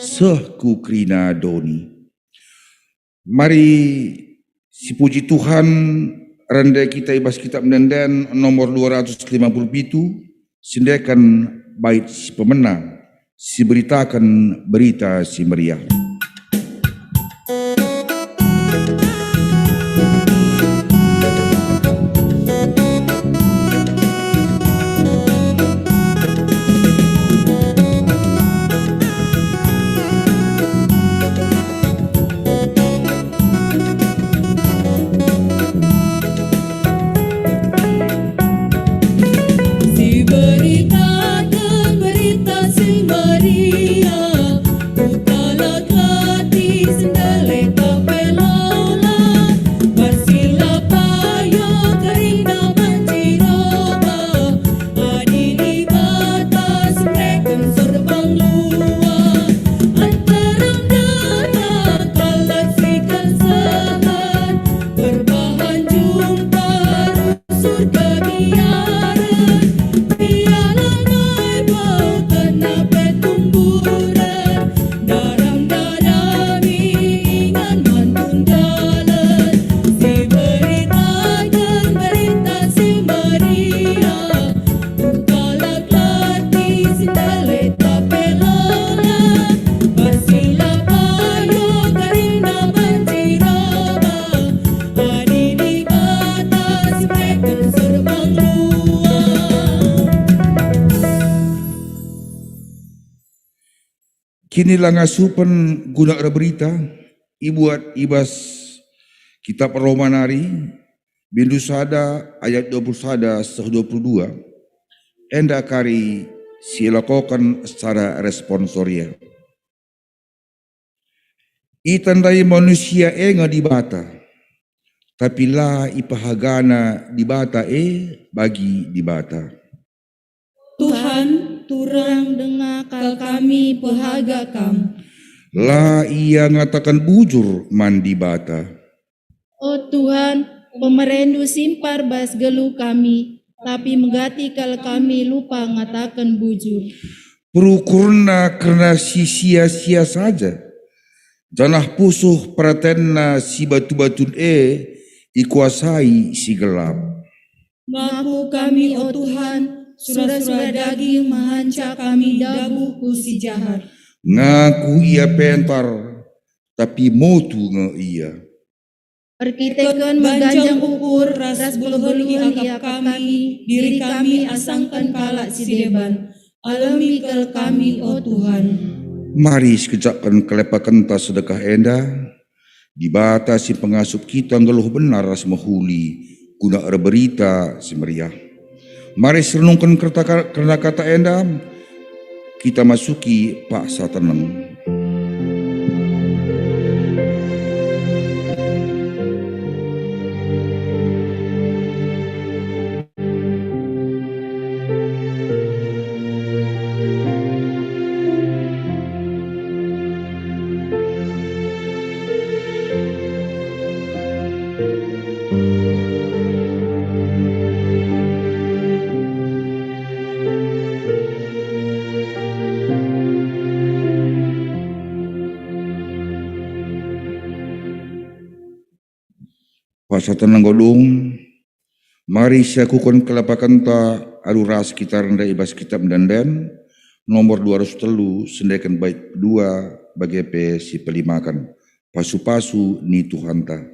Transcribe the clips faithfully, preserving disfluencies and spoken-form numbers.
seh ku kerina doni. Mari sipuji Tuhan, rende kita i bas Kitab Ende-enden nomor dua ratus lima puluh pitu, sendeken bait si pemena, siberitaken Berita Si Meriah. Siberitaken Berita Si Meriah, ku kalak latih sendelik pe lola, bersilah payo kerina banci roba, adi Dibata si mereken sor pangluah, nterem dana kalak si kan seh, perbahan jumpa rusur kebiaren, ia lanai bau kena petumburen, daram-darami ingan man tundalen, siberitaken Berita Si Meriah, ku kalak latih sendelik pe lola, bersilah payo kerina banci roba, adi Dibata si mereken sor pangluah. Kinilangasupen guna erberita ibuat i bas Kitab Roma nari, bindu sada ayat dua puluh sada seh dua puluh dua, enda kari si ilakoken secara responsoria. Itandai manusia e nge Dibata, tapi la ipehagana Dibata e bagi Dibata. Tuhan, turang denga kal kami pehaga Kam. La ia ngataken bujur man Dibata. O Tuhan, pemereNdu simpar bas geluh kami, tapi megati kal kami lupa ngataken bujur. Perukurna kerna si sia-sia saja, janah pusuh peratenna si batu-batun e ikuasai si gelap. Ngaku kami, o Tuhan, sura-sura daging mehanca kami dabuh ku si jahat. Ngaku ia pentar, tapi motu nge ia. Erkiteken meganjang ukur ras beluh-beluhen iakap kami, diri kami asangken kalak si deban. Alemi kal kami, o Tuhan. Mari sikejapken kelepakenta sedekah enda. Dibata si pengasup kita nggeluh benar ras mehuli guna erberita si meriah. Mari sirenungken kerta-, kerna kata enda, kita masuki paksa teneng. Paksa teneng, godung. Mari siakuken kelepakenta alu ras kita rende i bas Kitab Ende-enden nomor dua ratus telu, sendeken bait dua, bage pe si pelimaken. Pasu-pasu ni Tuhanta.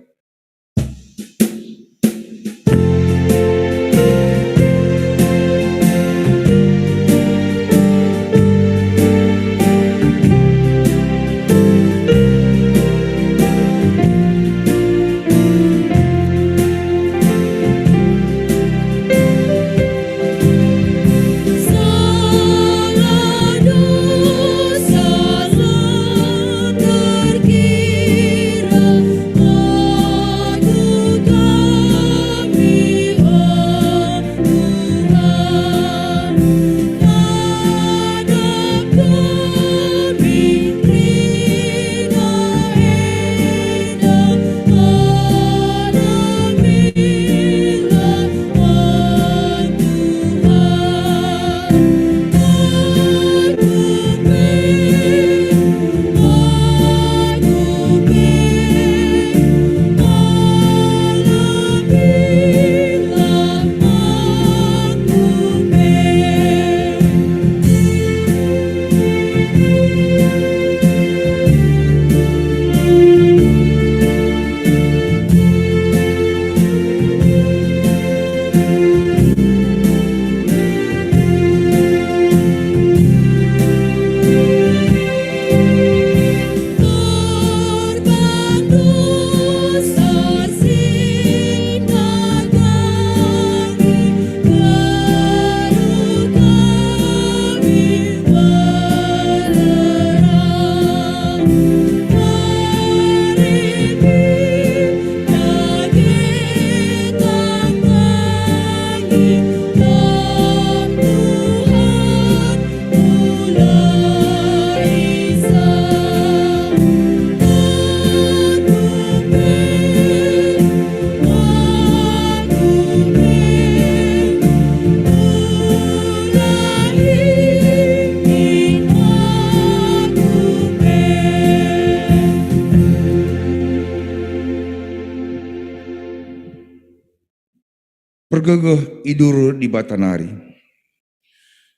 gegeh i dur Dibata nari.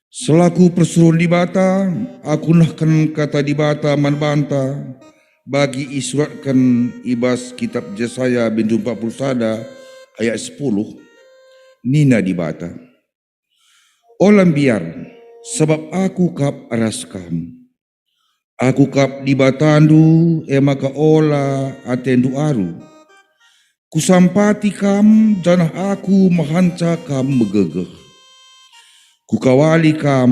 Selaku persuruhen Dibata, aku nehken kata Dibata man banta, bagi isuratken i bas kitab Jesaya bindu empat puluh sada ayat sepuluh, nina Dibata, "Ola mbiar, sabap Aku kap ras kam. Aku kap Dibatandu, e maka ola atendu aru. Kusampati kam, janah Aku mahanca kam megegeh. Kukawali kam,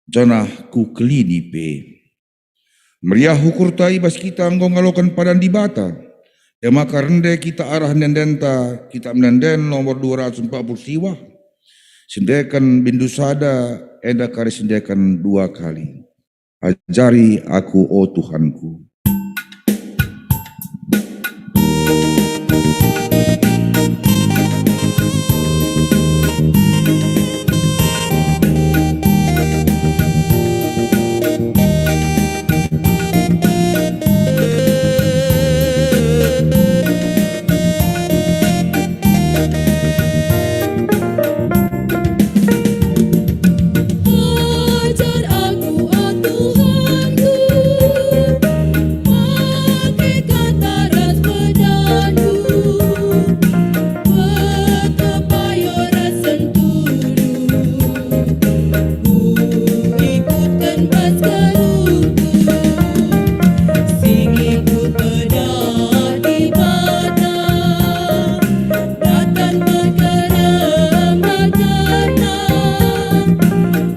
janah Kukelini pe." Meriah ukurta i bas kita enggo ngaloken padan Dibata. E maka rende kita arah nendenta, Kitab Nenden nomor dua ratus empat puluh siwah. Sendeken bindu sada, enda kari sendeken dua kali. Ajari aku, o Tuhanku. Ajar aku, o Tuhanku, pake kata ras pedanNdu, pekepayo ras sentudu, kuikutken bas geluhku, sing ikut peda Dibata. Datang berkerem bajana,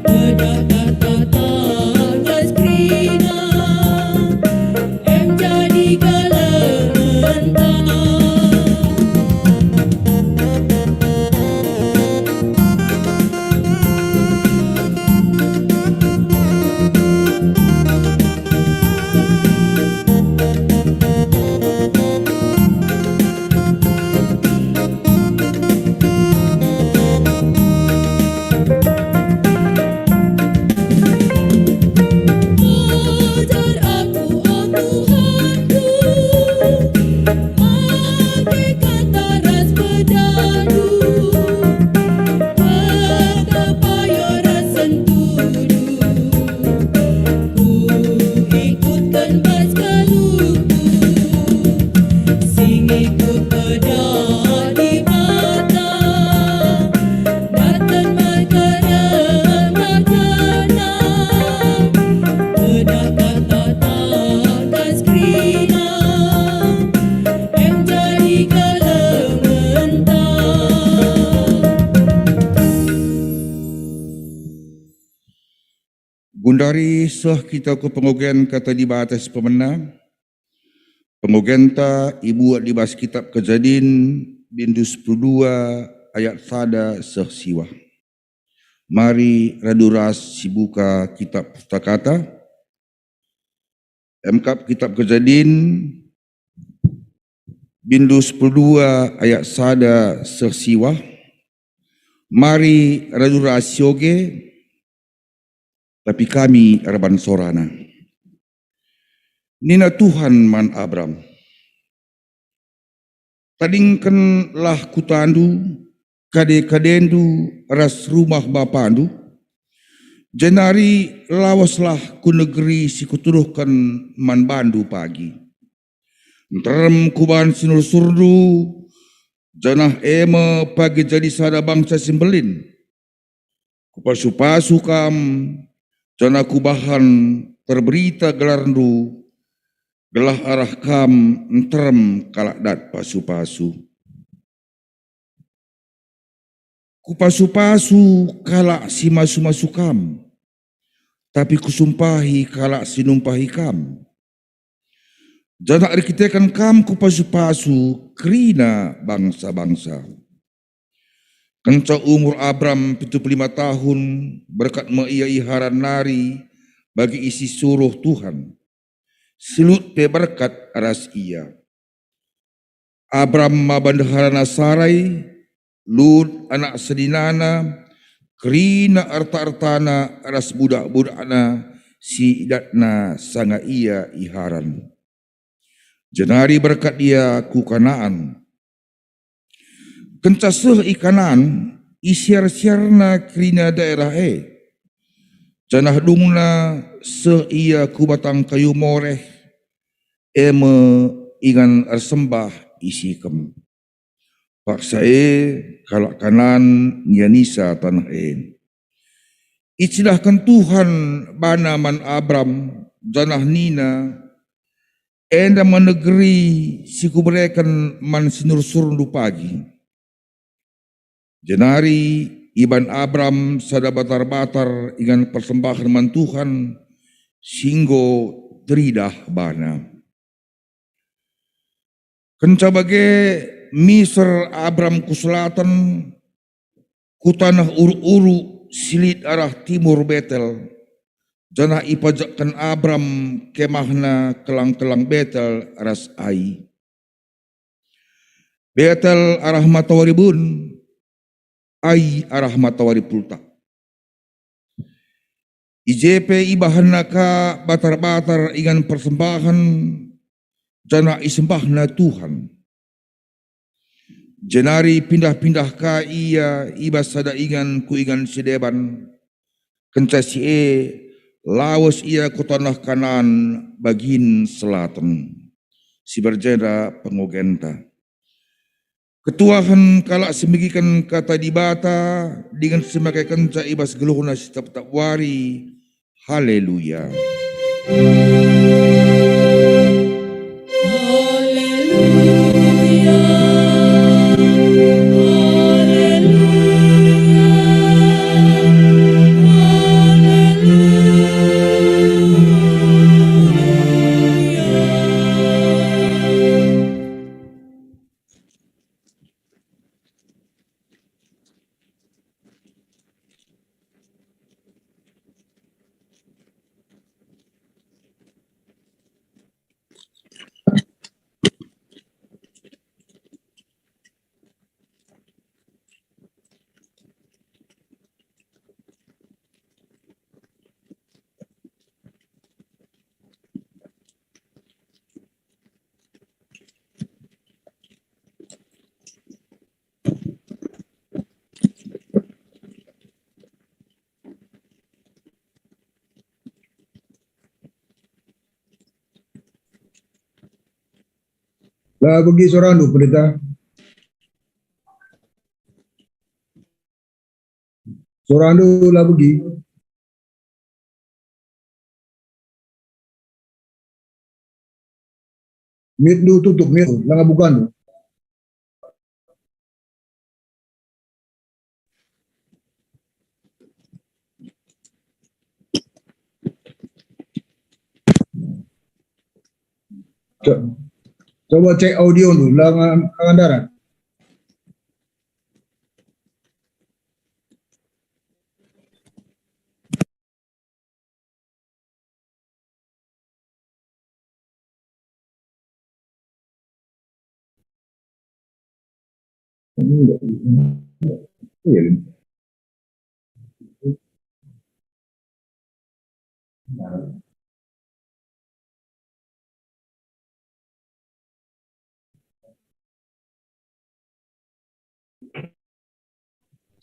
peda kata tangkas kerina, em jadi gelementa. Ajar aku, o Tuhanku, ake kata ras pedanNdu, pekepayo ras sentudu, kuikutken bas geluhku, sing ikut peda Dibata. Datang berkerem bajana, peda kata tangkas kerina, em jadi gelementa. Gundari seh kita ku pengogen kata Dibata si pemena. Pengogenta ibuat i bas Kitab Kejadin, bindu sepuluh dua ayat sada seh siwah. Mari radu ras sibuka Kitab Pustakata. Emkap Kitab Kejadin, bindu sepuluh dua ayat sada seh siwah. Mari radu ras sioge, tapi kami erban sorana. Nina Tuhan man Abram, "Tadingkenlah kutandu, kade-kadendu ras rumah bapandu, jenari laweslah ku negeri si kutuduhken man bandu pagi. Nterem kubahan sinursurndu, janah e me pagi jadi sada bangsa si mbelin. Kupasu-pasu kam, janah kubahan terberita gelarndu, gelah arah kam nterem kalak dat pasu-pasu. Kupasu-pasu kalak si masu-masu kam, tapi kusumpahi kalak si numpahi kam. Janah erkiteken kam kupasu-pasu kerina bangsa-bangsa." Kenca umur Abram pitu puluh lima tahun, berkat me ia i Haran nari bagi isi suruh Tuhan. Si Lut pe berkat ras ia. Abram maba ndeharana Sarai, Lut anak seninana, kerina erta-ertana ras budak-budakna si idatna sanga ia i Haran. Jenari berkat ia ku Kanaan. Kenca seh i Kanaan, isiar-siarna kerina daerah e, janah dungna seh ia ku batang kayu Moreh, e me ingan ersembah i Sikem. Paksa e kalak Kanaan ngianisa taneh e. Icidahken Tuhan bana man Abram, janah nina, "Enda me negeri si Kubereken man sinursurndu pagi." Jenari iban Abram sada batar-batar ingan persembahen man Tuhan, si enggo teridah bana. Kenca bage, miser Abram ku selaten, ku taneh uruk-uruk si lit arah timur Betel, janah ipajekken Abram kemahna kelang-kelang Betel ras Ai. Betel arah matawari bun, Ai arah matawari pultak. I je pe ibahanna ka batar-batar ingan persembahen, janah isembahna Tuhan. Jenari pindah-pindah ka ia i bas sada ingan ku ingan si deban. Kenca si e, lawes ia ku taneh Kanaan bagin selaten, si bage jenda pengogenta. Ketuahen kalak si megiken Kata Dibata dingen si makaikenca i bas geluhna si tep-tep wari. Haleluya. La begi suarandu, Pendeta. Suarandu la begi. Mitndu tutup, mit, langa bukandu. Co-, coba cek audio dulu, langa, langa darat.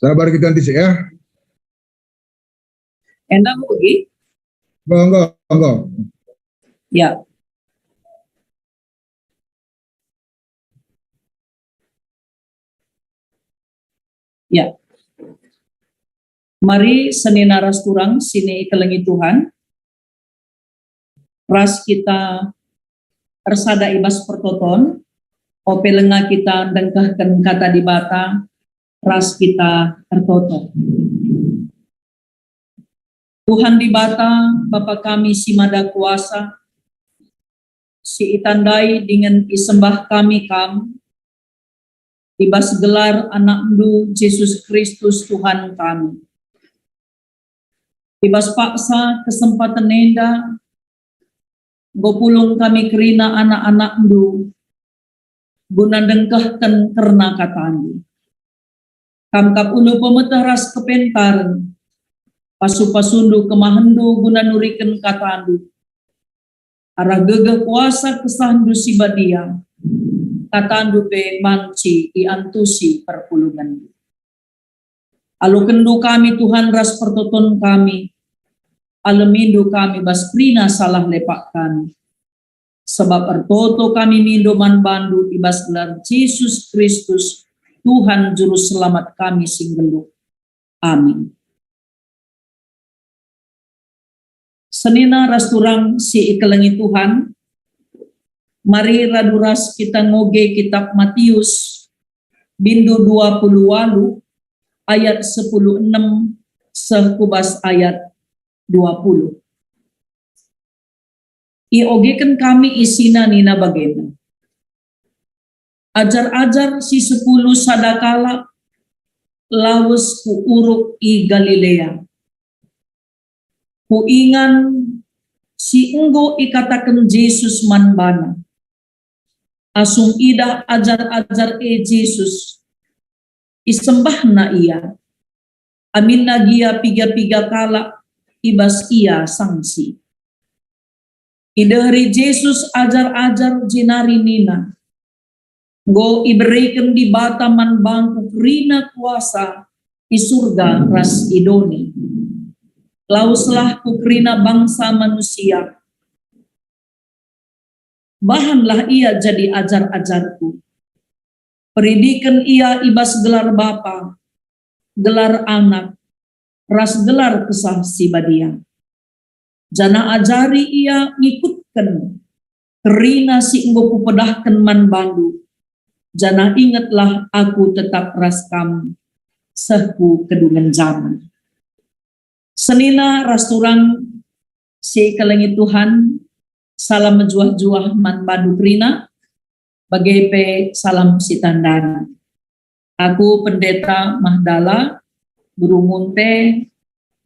Sabar kita nanti sih ya. Enda enggo begi? Enggo, enggo, enggo. Ya. Ya. Mari senina ras turang sini ikelengi Tuhan. Ras kita ersada i bas pertoton, ope langa kita ndengkehken Kata Dibata, ras kita ertoto. Tuhan Dibata, Bapa kami si Mada Kuasa, si itandai dingen isembah kami Kam, i bas gelar AnakNdu, Jesus Kristus, Tuhan kami. I bas paksa kesempaten enda, enggo pulung kami kerina anak-anakNdu, guna ndengkehken kerna KataNdu. Kam kap ulu pemeteh ras kepentaren, pasu-pasuNdu kemahenNdu guna nuriken KataNdu. Arah gegeh kuasa KesahNdu si Badia, kataNdu pe banci iantusi perpulungenndu. Alokenndu kami, Tuhan, ras pertoton kami, alemindu kami bas kerina salah lepak kami. Sabap ertoto kami mindo man bandu i bas gelar Jesus Kristus, Tuhan Juru Selamat kami si nggeluh. Amin. Senina ras turang si ikelengi Tuhan, mari radu ras kita ngoge kitab Matius, bindu dua puluh waluh ayat sepuluh enem seh ku bas ayat dua puluh. Iogeken kami isina nina bagenda, "Ajar-ajar si sepuluh sada kalak lawes ku uruk i Galilea, ku ingan si enggo ikataken Jesus man bana." Asum idah ajar-ajar e Jesus, isembahna ia. Aminna gia piga-piga kalak i bas ia sangsi. Ideheri Jesus ajar-ajar jenari nina, "Enggo ibereken Dibata man bangku kerina kuasa i Surga ras i doni. Laweslah ku kerina bangsa manusia. Bahanlah ia jadi ajar-ajarku. Peridiken ia i bas gelar Bapa, gelar Anak, ras gelar Kesah Si Badia. Janah ajari ia ngikutken kerina si enggo kupedahken man bandu. Janah ingetlah, Aku tetap ras kam seh ku kedungen jaman." Senina ras turang si ikelengi Tuhan, salam mejuah-juah man bandu kerina, bage pe salam sitandana. Aku Pendeta Mahdala, beru Munte,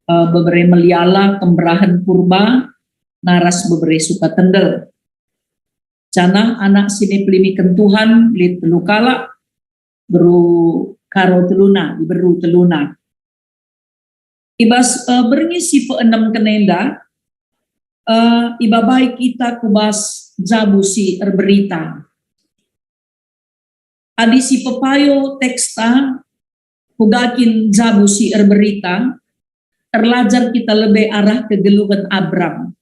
eh, bebere Meliala, Kemberahen Purba, naras bebere Sukatendel. Janah anak si nipelingiken Tuhan lit telu kalak, beru Karo teluna, diberu teluna. I bas, eh, berngi si peenem kenenda, eh, ibabai kita ku bas jabu si erberita. Adi si pepayo teksta, kuga kin jabu si erberita, erlajar kita lebe arah kegeluhen Abram.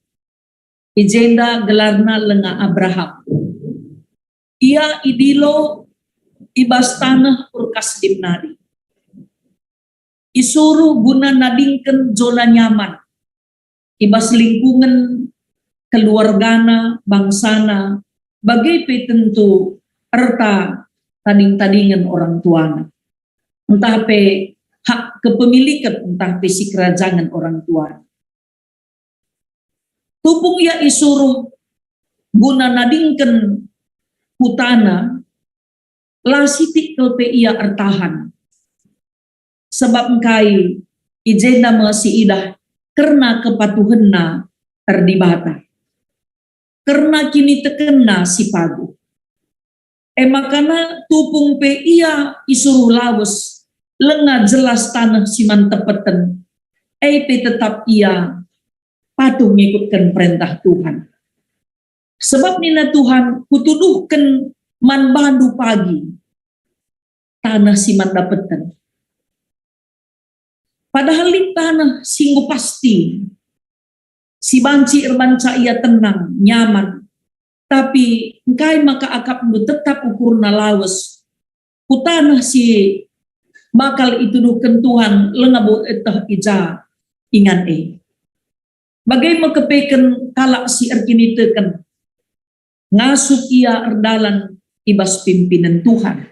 I jenda gelarna lenga Abraham. Ia idilo i bas taneh Ur Kasdim nari. Isuruh guna nadingken jona nyaman i bas lingkungen keluargana, bangsana, bage pe tentu erta tading-tadingen orang tuana, ntah pe hak kepemiliken, ntah pe sikerajangen orang tuana. Tupung ia isuruh guna nadingken kutana, la sitik kal pe ia ertahan. Sebab engkai, i jenda me siidah kerna kepatuhenna terdibata, kerna kinitekenna si paguh. E makana tupung pe ia isuruh lawes, lenga jelas taneh si man tepeten, e pe tetap ia patuh ngikutken perentah Tuhan. Sebab nina Tuhan, "Kutuduhken man bandu pagi taneh si man dapeten." Padahal lit taneh si enggo pasti, si banci erbanca ia tenang, nyaman. Tapi engkai maka akapndu tetap ukurna lawes ku taneh si bakal ituduhken Tuhan, lenga bo eteh i ja ingan e? Bage me kepeken kalak si erkiniteken, ngasup ia erdalan i bas pimpinen Tuhan.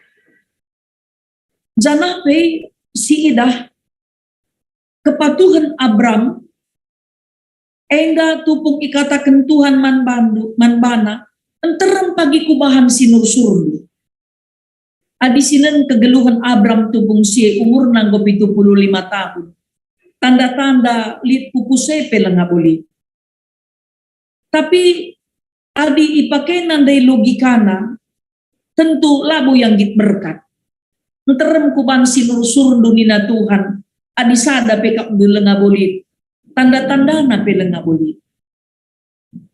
Janah pe siidah kepatuhen Abram, enda tupung ikataken Tuhan man bandu, man bana, "Nterem pagi kubahan si nursurndu." Adi sinen kegeluhen Abram tupung si e umurna enggo pitu puluh lima tahun, tanda-tanda lit pupus e pe lenga bo lit. Tapi adi ipakena ndai logikana, tentu labo ia nggit berkat. "Nterem kubahan si nursurndu," nina Tuhan, "adi sada pe akapndu lenga bo lit, tanda-tandana pe lenga bo lit."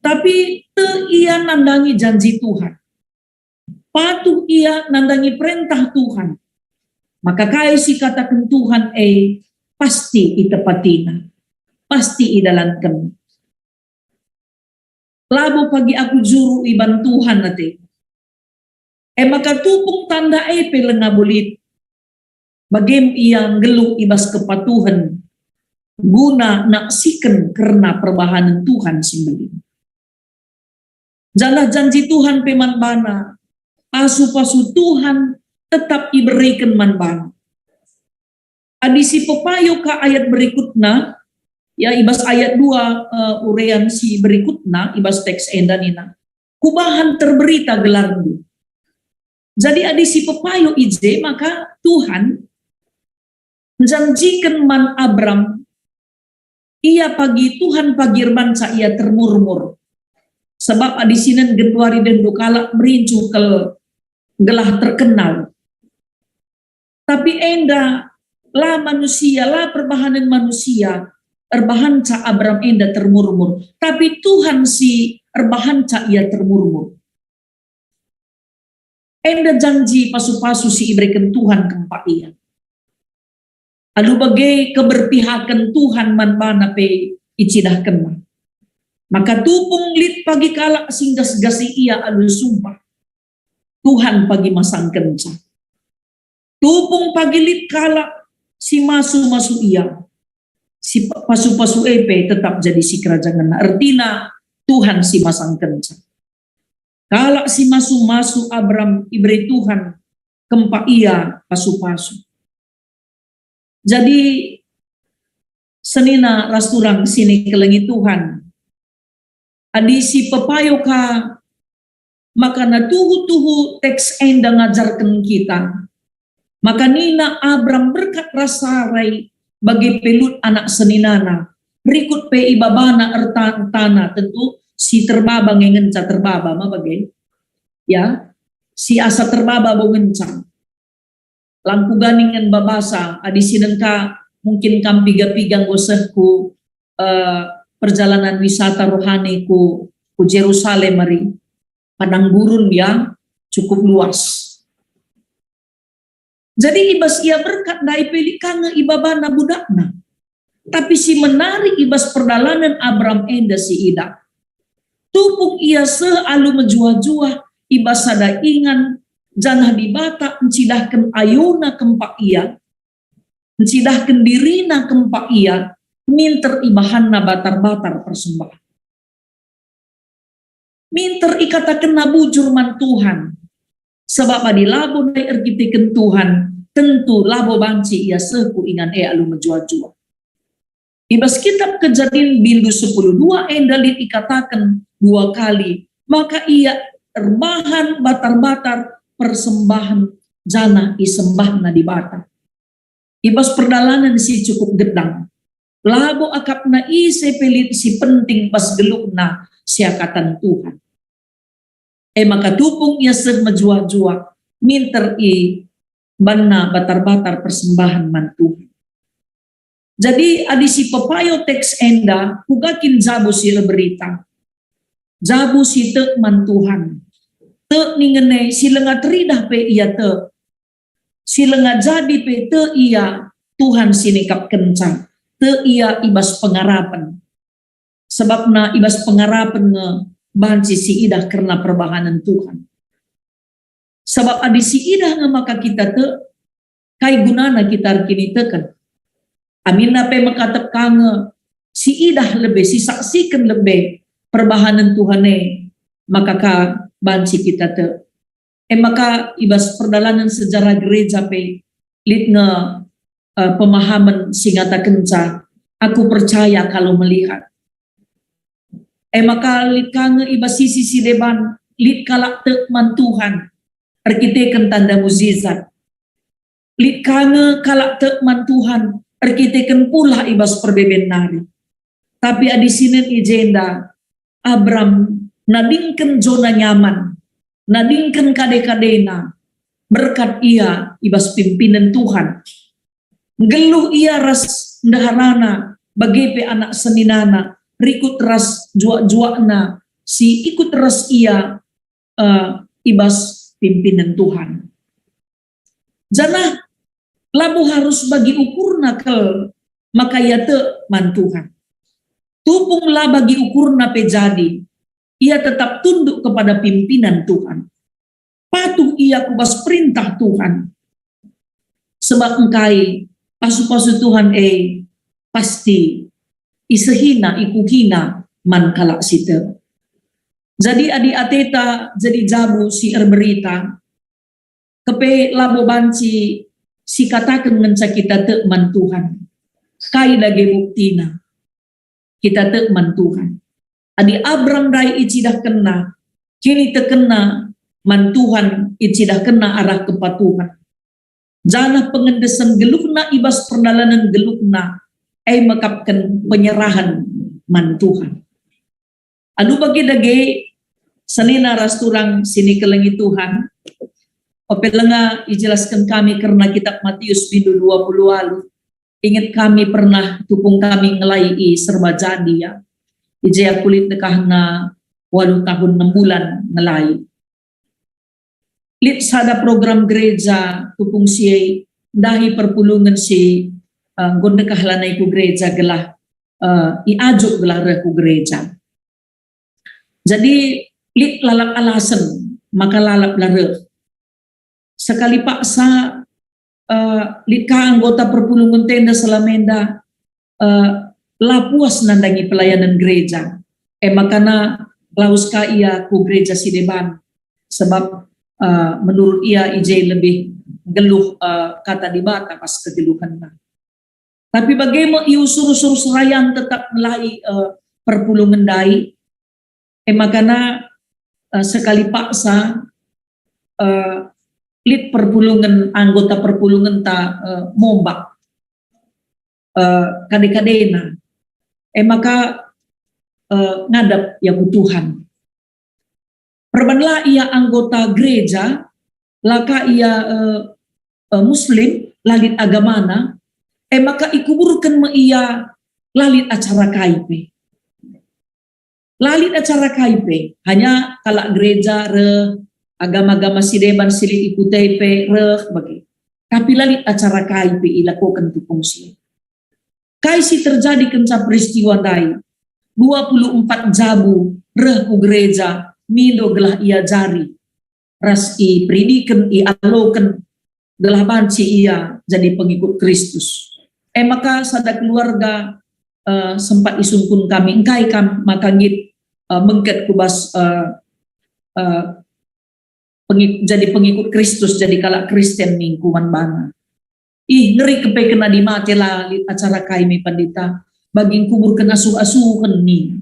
Tapi tek ia nandangi janji Tuhan. Patuh ia nandangi perentah Tuhan. Maka kai si kataken Tuhan e pasti itepatiNa, pasti idalanken. Labo pagi aku juru iban Tuhan ate. E maka tupung tanda e pe langa bo lit. Bagem ia nggeluh i bas kepatuhen guna naksiken kerna perbahanen Tuhan si mbelin. Janah janji Tuhan pe man bana, pasu-pasu Tuhan tetap ibereken man bana. Adi sipepayo ka ayat berikutna, ya, i bas ayat dua, eh, urean si berikutna, i bas teks enda nina, "Kubahan terberita gelarNdu." Jadi adi sipepayo i je, maka Tuhan njanjiken man Abram, ia pagi Tuhan pagi erbanca ia termurmur. Sebab adi sinen genduari dendu kalak merincuh kal gelah terkenal. Tapi enda la manusia, la perbahanen manusia erbahanca Abram enda termurmur, tapi Tuhan si erbahanca ia termurmur. Enda janji pasu-pasu si ibereken Tuhan kempak ia. Alu bage keberpihaken Tuhan man bana pe icidahkenna. Maka tupung lit pagi kalak si nggas-ngasi ia alu sumpah, Tuhan pagi masangkenca. Tupung pagi lit kalak si masu-masu ia, si pa-, pasu-pasu e pe tetap jadi sikerajangenna. Ertina Tuhan si masangkenca. Kalak si masu-masu Abram ibere Tuhan kempak ia pasu-pasu. Jadi, senina ras turang si nikelengi Tuhan, adi sipepayo ka maka na tuhu-tuhu teks enda ngajarken kita, maka nina Abram berkat ras Sarai bage pe Lut anak seninana, rikut pe ibabana erta-, ertana, tentu si terbaba nge ngenca terbaba ma bage. Ya, si asa terbaba bo ngenca. Langku ganingen babasa, adi sinen ka mungkin kam piga-piga enggo seh ku, eh, perjalanan wisata rohani ku, ku Jerusalem ari, padang gurun yang cukup luas. Jadi i bas ia berkat ndai pe lit ka nge ibabana budakna. Tapi si menarik i bas perdalanen Abram enda si idah. Tupung ia seh alu mejuah-juah i bas sada ingan, janah Dibata ncidahken ayona kempak ia, ncidahken dirina kempak ia, minter ibahanna batar-batar persembahen. Minter ikatakenna bujur man Tuhan. Sebab adi labo ndai erkiteken Tuhan, tentu labo banci ia seh ku ingan e alu mejuah-juah. I bas kitab Kejadin bindu sepuluh dua enda lit ikataken dua kali, maka ia erbahan batar-batar persembahen janah isembahna Dibata. I bas perdalanen si cukup gedang, labo akapna ise pe lit si penting bas geluhna siakatan Tuhan. E maka tupung ia seh mejuah-juah, minter ibanna batar-batar persembahen man Tuhan. Jadi, adi sipepayo teks enda, kuga kin jabu si erberita? Jabu si tek man Tuhan. Tek ningen e si langa teridah pe ia tek. Si langa jadi pe tek ia Tuhan si nikapkenca. Tek ia i bas pengarapen. Sebabna i bas pengarapen nge banci si idah kerna perbahanen Tuhan. Sabap adi si idah nge maka kita tek, kai gunana kita erkiniteken? Aminna pe mekatep ka nge si idah lebe, si saksiken lebe perbahanen Tuhan e, maka ka banci kita tek. E maka i bas perdalanen sejarah gereja pe lit nge, eh, pemahamen si ngatakenca, "Aku percaya kalau melihat." E maka lit ka nge i bas sisi si deban, lit kalak tek man Tuhan erkiteken tanda mujizat. Lit ka nge kalak tek man Tuhan erkiteken pulah i bas perbeben nari. Tapi adi sinen i jenda, Abram nadingken jona nyaman, nadingken kade-kadena, berkat ia i bas pimpinen Tuhan. Nggeluh ia ras ndeharana, bage pe anak seninana, rikut ras juak-juakna si ikut ras ia, eh, i bas pimpinen Tuhan. Janah labo harus bagi ukurna kal maka ia tek man Tuhan. Tupung la bagi ukurna pe jadi, ia tetap tunduk kepada pimpinan Tuhan. Patuh ia ku bas perintah Tuhan. Sebab engkai pasu-pasu Tuhan e pasti isehina, ikuhina man kalak si tek. Jadi adi ateta jadi jabu si erberita, kepe labo banci sikataken ngenca kita tek man Tuhan. Kai dage buktina? Kita tek man Tuhan. Adi Abram ndai icidahkenna, kinitekenna man Tuhan icidahkenna arah kepatuhen. Janah pengendesen geluhna i bas perdalanen geluhna, e mekapken penyerahen man Tuhan. Alu bage dage, senina ras turang si nikelengi Tuhan, ope lenga ijelasken kami kerna kitab Matius bindu dua puluh waluh. Inget kami pernah tupung kami ngelai i Serba Jadi, ya. I je aku lit dekahna waluh tahun enem bulan ngelai. Lit sada program gereja tupung si ndahi perpulungen si, eh, enggo ndekah lanai ku gereja gelah, eh, iajuk gelah reh ku gereja. Jadi, lit lalap alasen maka lalap la reh. Sekali paksa, eh, lit ka anggota perpulungen enda selama enda, eh, la puas nandangi pelayanan gereja. E makana lawes ka ia ku gereja si deban, sebab, eh, menurut ia i je lebih nggeluh, eh, kata Dibata pas kegeluhenna. Tapi bage me iusur-usur serayan tetap ngelai, eh, perpulungen ndai. E makana, eh, sekali paksa, eh, lit perpulungen, anggota perpulungenta, eh, mombak, eh, kade-kadena. E maka, eh, ngadap ia ku Tuhan. Perban la ia anggota gereja, la ka ia, eh, eh, Muslim, la lit agamana, e maka ikuburken me ia la lit acara kai pe. La lit acara kai pe, hanya kalak gereja reh, agama-agama si deban si lit i kuta e pe reh bage. Tapi la lit acara kai pe ilakoken tupung si e. Kai si terjadi kenca peristiwa ndai? Dua puluh empat jabu reh ku gereja mindo gelah iajari, ras iperidiken, ialoken, gelah banci ia jadi pengikut Kristus. E maka sada keluarga, eh, sempat isungkun kami, engkai kam maka nggit, eh, bengket ku bas, eh, eh, pengik-, jadi pengikut Kristus, jadi kalak Kristen ningku man bana. Ih, ngeri kepe kena di mate la lit acara kai me pandita, bagi ngkuburken asuh-asuhen nina.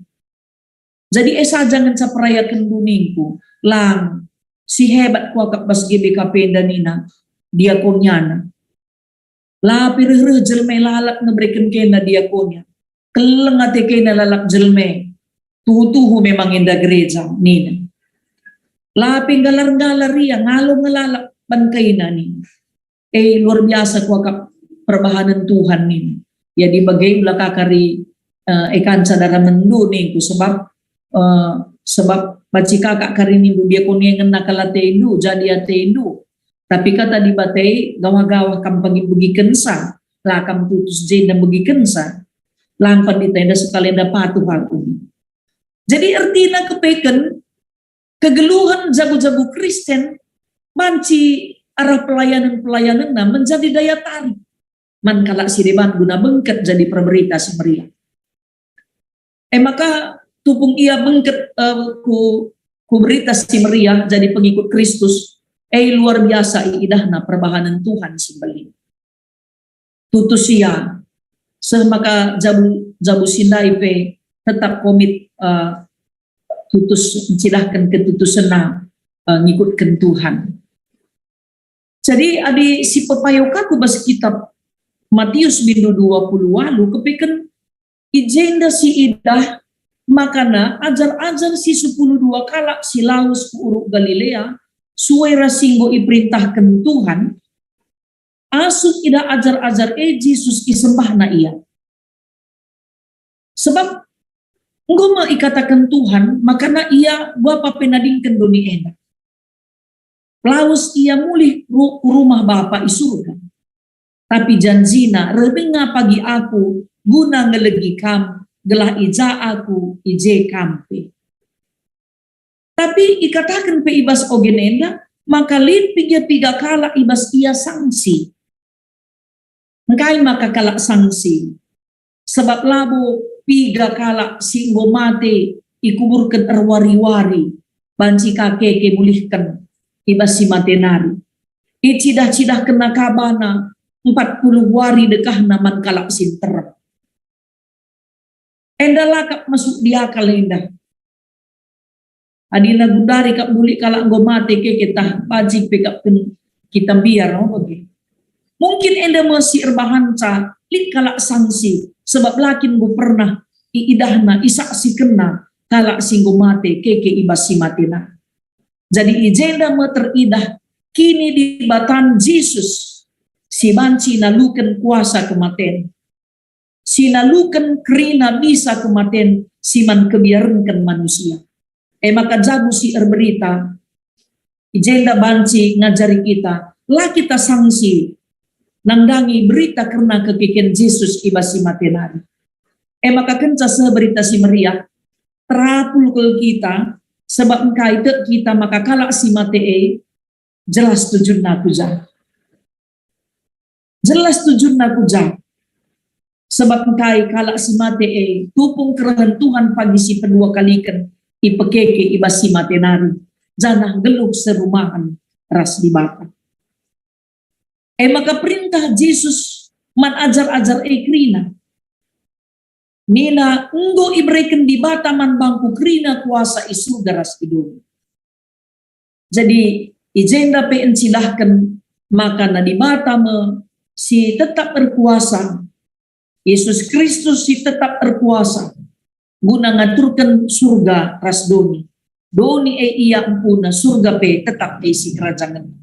Jadi e saja ngenca perayaken duningku, lang, si hebat kuakap bas G B K P enda nina, diakoniana. La pe reh-reh jelma e lalap ngebereken kena diakonia. Keleng ate kena lalap jelma e. Tuhu-tuhu memang enda gereja, nina. La pe nggalar-nggalar ia, ngalo nge lalap ban kaina, nina. Eh, luar biasa kuakap perbahanen Tuhan, nina. Jadi bage ula ka kari, eh, e kanca dara mendu ningku, sebab, eh, sebab banci kakak kari nindu diakonia ngena kal atendu, jadi atendu. Tapi kata Dibata e, gawah-gawah kam pagi begikensa, la kam tutus jenda begikensa, lang pandita enda sekalenda patuh aku. Jadi ertina kepeken, kegeluhen jabu-jabu Kristen banci arah pelayanan-pelayananna menjadi daya tarik man kalak si deban guna bengket jadi perberita si meriah. E maka tupung ia bengket, eh, ku, ku berita si meriah jadi pengikut Kristus, eh, luar biasa iidahna perbahanen Tuhan si mbelin. Tutus ia, seh maka jabu, jabu si ndai pe tetap komit, eh, tutus ncidahken ketutusenna, eh, ngikutken Tuhan. Jadi adi si pepayo ka ku bas kitab Matius bindu dua puluh waluh kepeken i jenda si idah makana ajar-ajar si sepuluh dua kalak si lawes ku Uruk Galilea, sue ras si enggo iperintahken Tuhan, asum idah ajar-ajar e Jesus isembahna ia. Sebab enggo me ikataken Tuhan, makana ia bapa pe nadingken doni enda. Lawes ia mulih ru-, ku rumah Bapa i Surga. Tapi janjina, "Reh denga pagi Aku guna ngelegi kam, gelah i ja Aku, i je kam pe." Tapi ikataken pe i bas ogen enda, maka lit piga-piga kalak i bas ia sangsi. Engkai maka kalak sangsi? Sebab labo piga kalak si enggo mate ikuburken erwari-wari, banci ka keke mulihken i bas si mate nari. Icidah-cidahkenna ka bana empat puluh wari dekahna man kalak si nterem. Enda la kap masuk di akal enda. Adina gundari kap bulik kalak enggo mate keke tah banci pe kap ken kita mbiar, oh, bage. Mungkin enda me si erbahanca lit kalak sangsi, sebab la kin enggo pernah iidahna, isaksikenna kalak si enggo mate keke i bas si mate nari. Jadi i jenda me teridah kinidibatan Jesus si banci naluken kuasa kematen, si naluken kerina bisa kematen si man kebiarenken manusia. E maka jabu si erberita i jenda banci ngajari kita, la kita sangsi nandangi berita kerna kekeken Jesus i bas si mate nari. E maka kenca seh Berita Si Meriah, terapul kal kita, sebab engkai tek kita maka kalak si mate e jelas tujunna ku ja. Jelas tujunna ku ja. Sebab engkai kalak si mate e tupung kerehen Tuhan pagi si pedua kaliken ipekeke i bas si mate nari, janah nggeluh serumahen ras Dibata. E maka perintah Jesus man ajar-ajar e kerina. Nina, "Enggo ibereken Dibata man bangku kerina kuasa i Surga ras i doni." Jadi, i jenda pe encidahken maka na Dibata me si tetap erkuasa, Jesus Kristus si tetap erkuasa, guna ngaturken Surga ras doni. Doni e ia empuna, Surga pe tetap isi kerajangenna.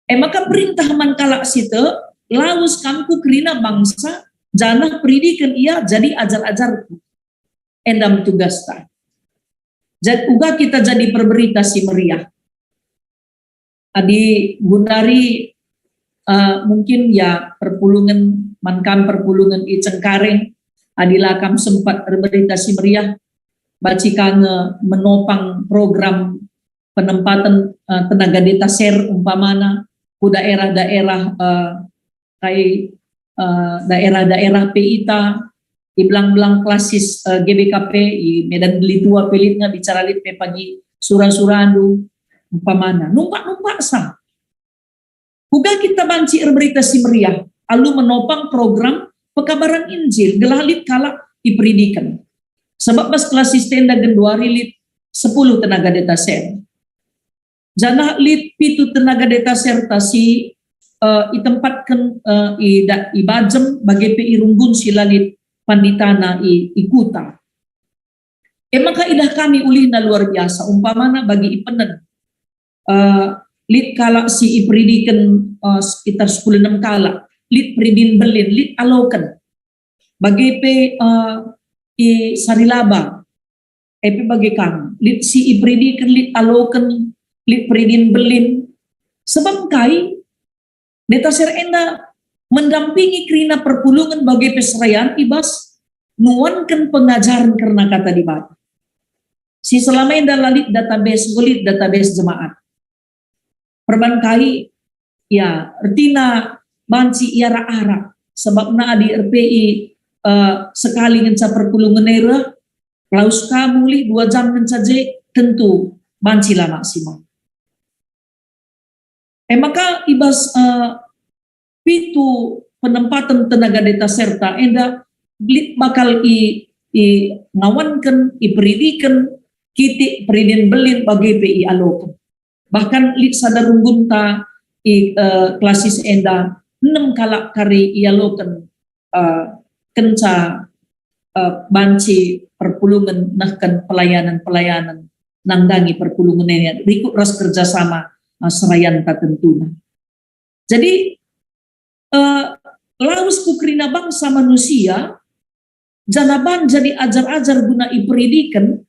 E maka perintah man kalak si tek, "Lawes kam ku kerina bangsa, janah peridiken ia jadi ajar-ajarku." Enda me tugasta. Jad-, uga kita jadi perberita si meriah. Adi gundari, eh, mungkin ya perpulungen, man kam perpulungen i Cengkareng, adi la kam sempat erberita si meriah, banci ka nge menopang program penempaten, eh, tenaga detaser umpamana ku daerah-daerah, eh, kai, eh, daerah-daerah pe ita, i belang-belang klasis, eh, G B K P, i Medan Delitua pe lit nge, bicara lit pe pagi sura-surandu, umpamana. Numpak-numpak sa. Uga kita banci erberita si meriah, alu menopang program pekabaran Injil, gelah lit kalak iperidiken. Sebab bas klasis enda genduari lit sepuluh tenaga detaser. Janah lit pitu tenaga detaser ta si, eh, itempatken, eh, i da-, i Bajem, bage pe i Runggun si la lit panditana i, i kuta. E maka idah kami ulihna luar biasa, umpamana bagi i Penen, eh, lit kalak si iperidiken, eh, sekitar sepuluh enem kalak, lit peridin Belin, lit Aloken. Bage pe, eh, i Sarilaba, e pe bage kam, lit si iperidiken, lit Aloken, lit peridin Belin. Sebab kai? Detaser enda mendampingi kerina perpulungen bage pe serayan i bas nuanken pengajaren kerna Kata Dibata. Si selama enda la lit database, enggo lit database jemaat. Perban kai, ya, ertina banci iarak-arak. Sebabna adi R P I, eh, sekali ngenca perpulungen e reh, lawes ka mulih dua jam ngenca je, tentu banci la maksimal. E maka i bas, eh, pitu penempaten tenaga detaser ta enda lit bakal i, i ngawanken, iperidiken, kitik peridin Belin bage pe i Aloken. Bahkan lit sada runggunta i, eh, klasis enda, enem kalak kari i Aloken, eh, kenca, eh, banci perpulungen nehken pelayanan-pelayanan nandangi perpulungen enda rikut ras kerjasama, eh, serayanta tentuna. Jadi, eh, lawes ku kerina bangsa manusia, janah ban jadi ajar-ajar guna iperidiken,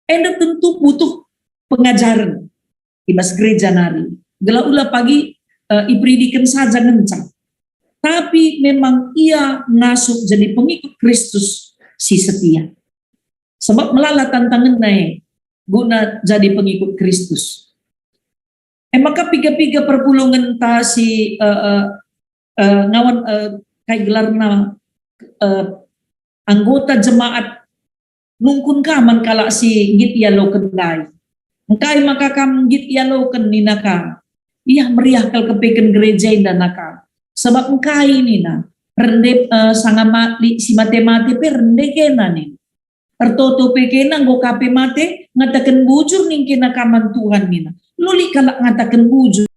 enda tentu butuh pengajaren. i bas gereja nari. Gelah ula pagi, eh, iperidiken saja ngenca. Tapi memang ia ngasup jadi pengikut Kristus si setia. Sebab melala tantangenna e guna jadi pengikut Kristus. E maka piga-piga perpulungenta si, eh, eh, eh, ngawan, eh, kai gelarna, eh, anggota jemaat nungkun ka man kalak si nggit ialoken ndai. Engkai maka kam nggit ialoken nina ka? Iah meriah kal kepeken gereja enda naka. Sabap engkai nina, rende, eh, sanga mate, si mate-mate pe rende kena nina. Ertoto pe kena enggo ka pe mate, ngataken bujur ningkena ka man Tuhan nina. Lit kalak ngataken bujur.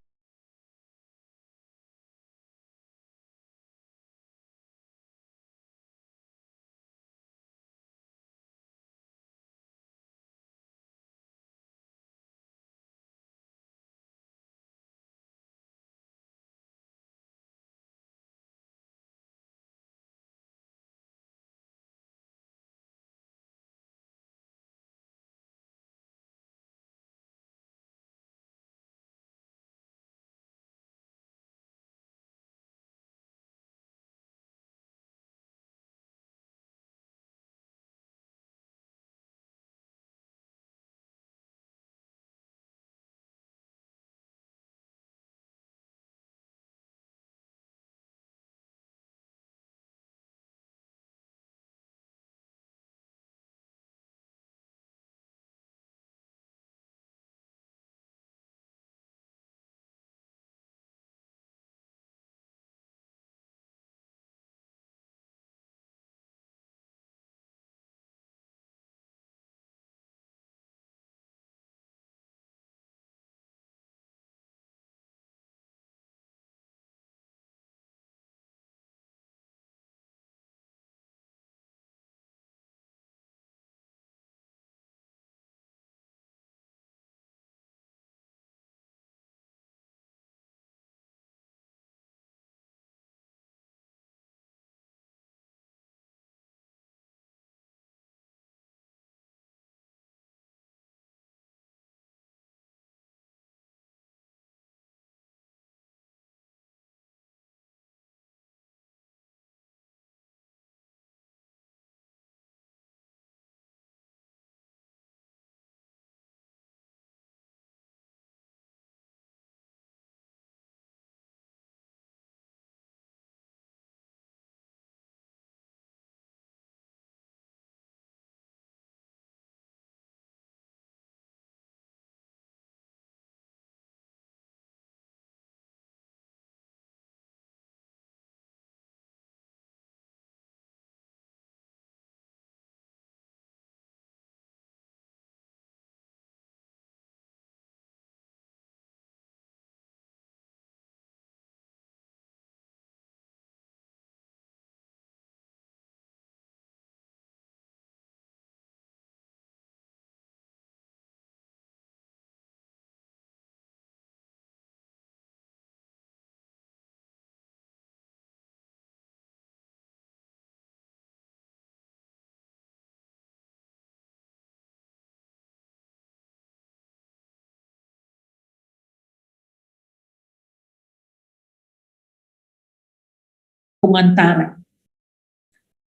Pengantara.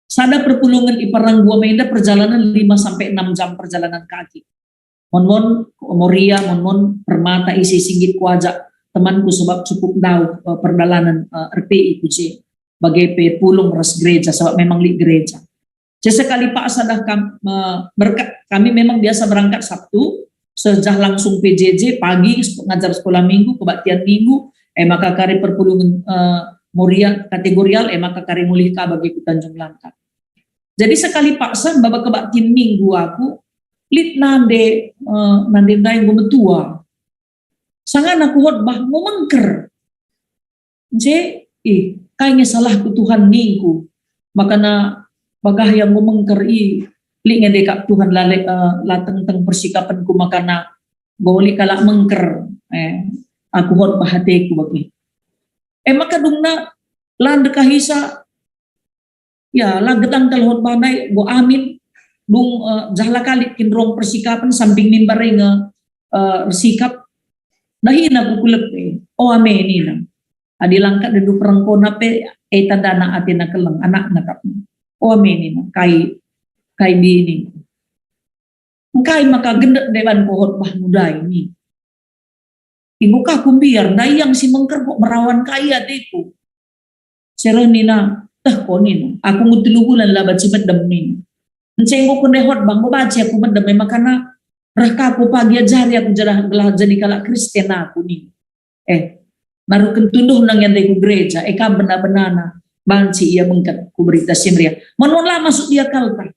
Sada perpulungen i Paranggua enda perjalanan lima sampai enam jam perjalanan kaki. Mon-mon Moria, mon-mon Permata ise si nggit kuajak temanku sebab cukup ndauh, eh, perdalanen, eh, R P I ku je. Bage pe pulung ras gereja, sebab memang lit gereja. Jadi sekali paksa dah kam-, eh, berkat, kami memang biasa berangkat Sabtu, sejah langsung P J J, pagi sek-, ngajar sekolah minggu, kebaktian minggu, eh, maka kari perpulungen, eh, Moria kategorial, eh, maka kari mulih ka bagi ku Tanjung Langkat. Jadi sekali paksa baba kebaktian minggu aku, lit nande, eh, nande ndai enggo metua. Sangana kuhotbah enggo mengker. Nce, ih, kai nge salahku Tuhan ningku. Makana bagah ia enggo mengker i, lit nge dekap Tuhan lalek, eh, la tengteng persikapenku makana enggo lit kalak mengker. Eh, aku hotbah ateku bage. Eh, maka dungna la ndekahisa, ya, la gedang kal hotbah ndai, enggo amin, dung, eh, jah la kalit kin ruang persikapen samping mimbar e nge, eh, ersikap. Dahina ku kulepe, "O ame," nina. Adi langkat dedu perengkona pe, e tandana atena keleng, anakna kap. "O ame," nina, "kai, kai bini. Engkai maka gendet deban pohot bah mudai ni? Ibuka ku mbiar, dayang si mengker kok merawan kai ateku." Seh nina, "Teh ko," nina, "aku ngu telu bulan la banci medem," nina. "Ncenggo ku ndehot bang, bebaci aku medem, e makana reh ka ku pagi ajari aku jadah gelah jadi kalak Kristen aku," nina. Eh, naruhken tunduh nang yandai ku gereja, e kam bena-benana, banci ia bengket ku Berita Si Meriah. Manuan la masuk di akalta.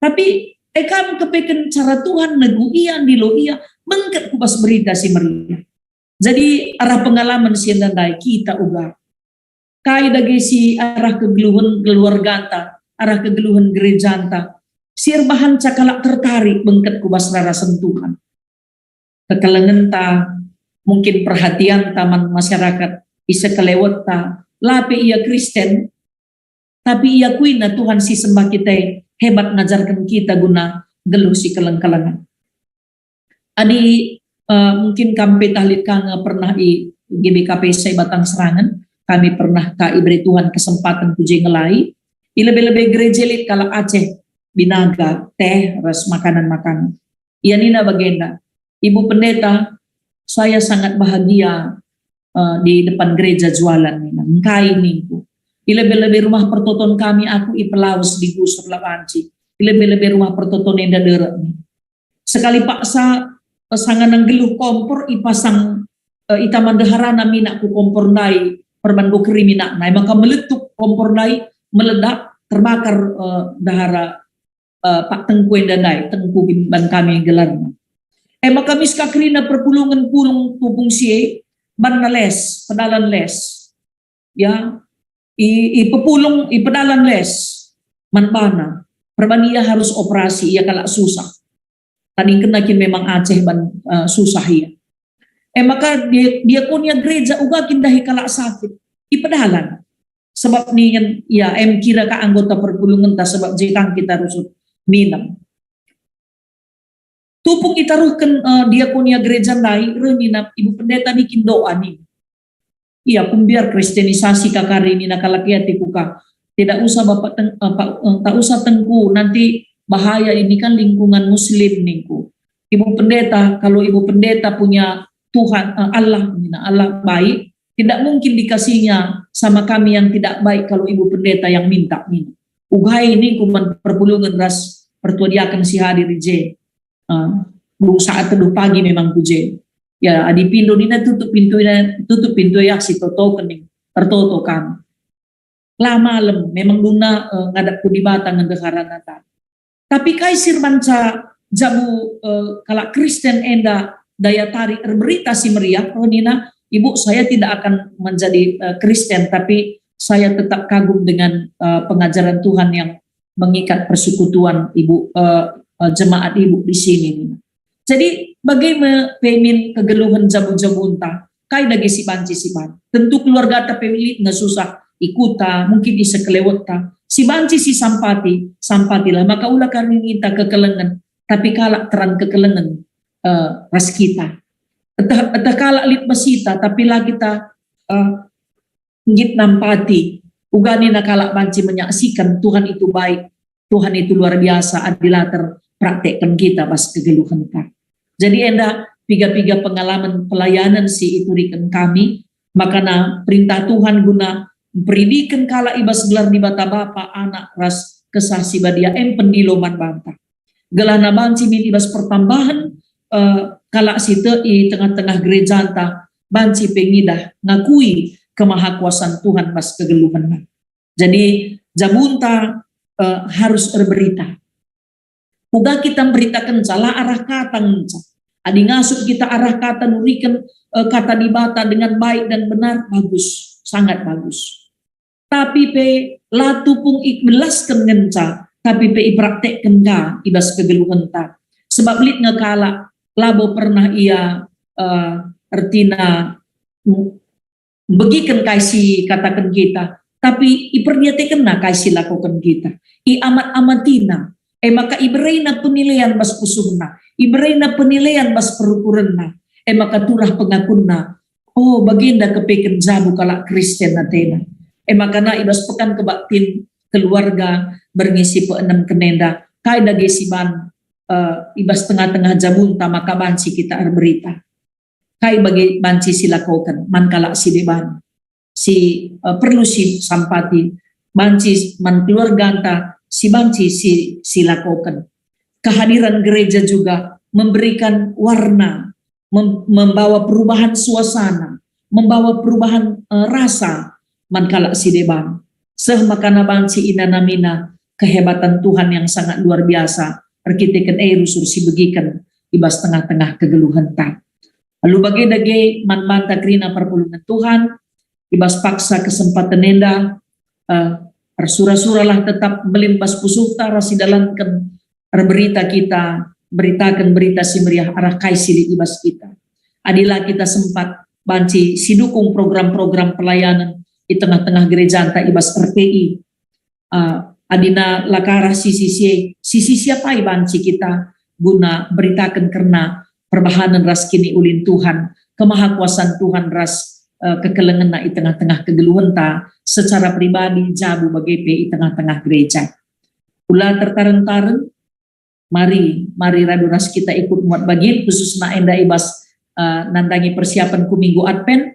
Tapi e kam kepeken cara Tuhan, negu ia, ndilo ia, bengket ku bas Berita Si Meriah. Jadi arah pengalaman si enda ndai kita uga. Kai dage si arah kegeluhen keluarganta, arah kegeluhen gerejanta, si erbahanca kalak tertarik bengket ku bas rarasen Tuhan. Kekelengenta, mungkin perhatianta man masyarakat, isekelewetta, la pe ia Kristen, tapi iakuina Tuhan si sembah kita hebat ngajarken kita guna geluh si keleng-kelengen. Adi, eh, mungkin kam pe tah lit ka nge pernah i G B K P S I Batang Serangan, kami pernah ka iberi Tuhan kesempaten ku je ngelai, i lebe-lebe gereja lit kalak Aceh, binaga, teh, ras makanan-makanan. Ia nina bagenda, "Ibu Pendeta, saya sangat bahagia, eh, di depan gereja jualan," nina. "Engkai?" ningku. "I lebe-lebe rumah pertoton kami, aku ipelawes, digusur, la banci. I lebe-lebe rumah pertoton enda derek," nina. Sekali paksa, eh, sanga nenggeluh kompor ipasang, eh, itama ndeharana minak ku kompor ndai, perban enggo keri minakna. E maka meletup kompor ndai, meledak, terbakar, eh, ndehara, eh, Pak Tengku enda ndai, Tengku bin ban kami gelarna. E maka mis ka kerina perpulungen pulung tupung si e, banna les, pedalan les. Ya, i, ipepulung, ipedalan les man bana. Perban ia harus operasi, ia kalak susah. Tadingkenna kin memang Aceh ban, eh, susah ia. E maka dia, diakonia gereja uga kin dahi kalak sakit, ipedalan. Sebab ningen ia em kira ka anggota perpulungenta, sebab je kang kita rusur minem. Tupung itaruhken, eh, diakonia gereja ndai, reh nina, "Ibu Pendeta, bikin doa," nina. Ia ku mbiar kristenisasi ka kari, nina kalak ia, ateku ka, "Tidak usah Bapak Teng-, eh, Pak, eh, tak usah Tengku, nanti bahaya, ini kan lingkungan muslim," ningku. "Ibu Pendeta, kalau Ibu Pendeta punya Tuhan, eh, Allah," nina, "Allah baik, tidak mungkin dikasihnya sama kami yang tidak baik kalau Ibu Pendeta yang minta," nina. Uga e ningku man perpulungen ras pertua diaken si hadir i je. Eh, dung saat teduh pagi memang ku je. Ya, adi pindo nina, "Tutup pintu, tutup pintu ya, si toto kening, ertoto kam." La malem, memang dungna, eh, ngadap ku Dibata ngendeharana tadi. Tapi kai si erbanca jabu, eh, kalak Kristen enda daya tarik erberita si meriah? Oh, nina, "Ibu, saya tidak akan menjadi, eh, Kristen, tapi saya tetap kagum dengan, eh, pengajaran Tuhan yang mengikat persekutuan ibu, eh, eh, jemaat ibu di sini." Jadi, bage me pe min kegeluhen jabu-jabunta, kai dage si banci siban? Tentu keluargata pe lit nge susah, i kuta, mungkin i sekelewetta. Si banci si sampati, sampatilah. Maka ula kari ninta kekelengen, tapi kalak teran kekelengen, eh, ras kita. Eteh, eteh kalak lit bas ita, tapi la kita, eh, nggit nampati. Uga nina kalak banci menyaksikan Tuhan itu baik, Tuhan itu luar biasa, adi la terpraktekken kita bas kegeluhenta. Jadi enda piga-piga pengalaman pelayanan si ituriken kami, makana perintah Tuhan guna mperidiken kalak i bas gelar Dibata Bapa, Anak, ras Kesah Si Badia, em pendilo man banta. Gelahna banci min i bas pertambahen, eh, kalak si tek i tengah-tengah gerejanta, banci pe ngidah ngakui kemahakuasan Tuhan bas kegeluhenna. Jadi, jabunta, eh, harus erberita. Uga kita mberitakenca, la arah kata ngenca. Adi ngasup kita arah kata nuriken, eh, kata Dibata dengan baik dan benar, bagus, sangat bagus. Tapi pe la tupung ibelasken ngenca, tapi pe ipraktekken ka i bas kegeluhenta. Sebab lit nge kalak labo pernah ia, eh, ertina, mm, begiken kai si kataken kita, tapi iperdiatekenna kai si lakoken kita. Iamat-amatina, e maka ibereina penilaian bas pusuhna, ibereina penilaian bas perukurenna. E maka turah pengakunna, "Oh, bagenda kepeken jabu kalak Kristen atena." E maka na i bas pekan kebaktin keluarga berngi si peenem kenenda, kai dage si ban, eh, i bas tengah-tengah jabunta maka banci kita erberita? Kai bage banci silakoken man kalak si deban? Si, eh, perlu sisampati, banci man keluarganta si banci si, silakoken. Kehadiran gereja juga memberikan warna, mem-, membawa perubahan suasana, membawa perubahan, eh, rasa man kalak si deban. Seh maka banci inanamina kehebatan Tuhan yang sangat luar biasa erkiteken e rusur sibegiken i bas tengah-tengah kegeluhenta. Alu bage dage man banta kerina perpulungen Tuhan, i bas paksa kesempaten enda, eh, ersura-suralah tetap mbelin bas pusuhta ras sidalanken erberita kita, beritaken Berita Si Meriah arah kai si lit i bas kita. Adi la kita sempat banci sidukung program-program pelayanan i tengah-tengah gerejanta i bas R T I, eh, adina la ka arah sisi si, sisi siapai banci kita guna beritaken kerna perbahanen ras kiniulin Tuhan, kemahakuasan Tuhan ras, eh, kekelengenna i tengah-tengah kegeluhenta secara pribadi, jabu bage pe i tengah-tengah gereja. Ula tertaren-taren, mari, mari radu ras kita ikut muat bagin, khususna enda i bas, eh, nandangi persiapen ku Minggu Advent.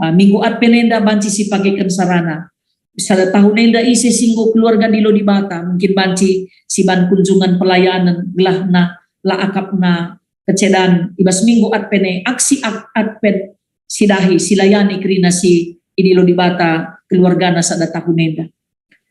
Eh, Minggu Advent enda banci sipakeken sarana. Sada tahun enda ise si enggo keluarga ndilo Dibata, mungkin banci si ban kunjungan pelayanen, gelahna la akapna kecedan i bas Minggu Advent e, aksi ak-, Advent sidahi, silayani kerina si idilo Dibata keluargana sada tahun enda.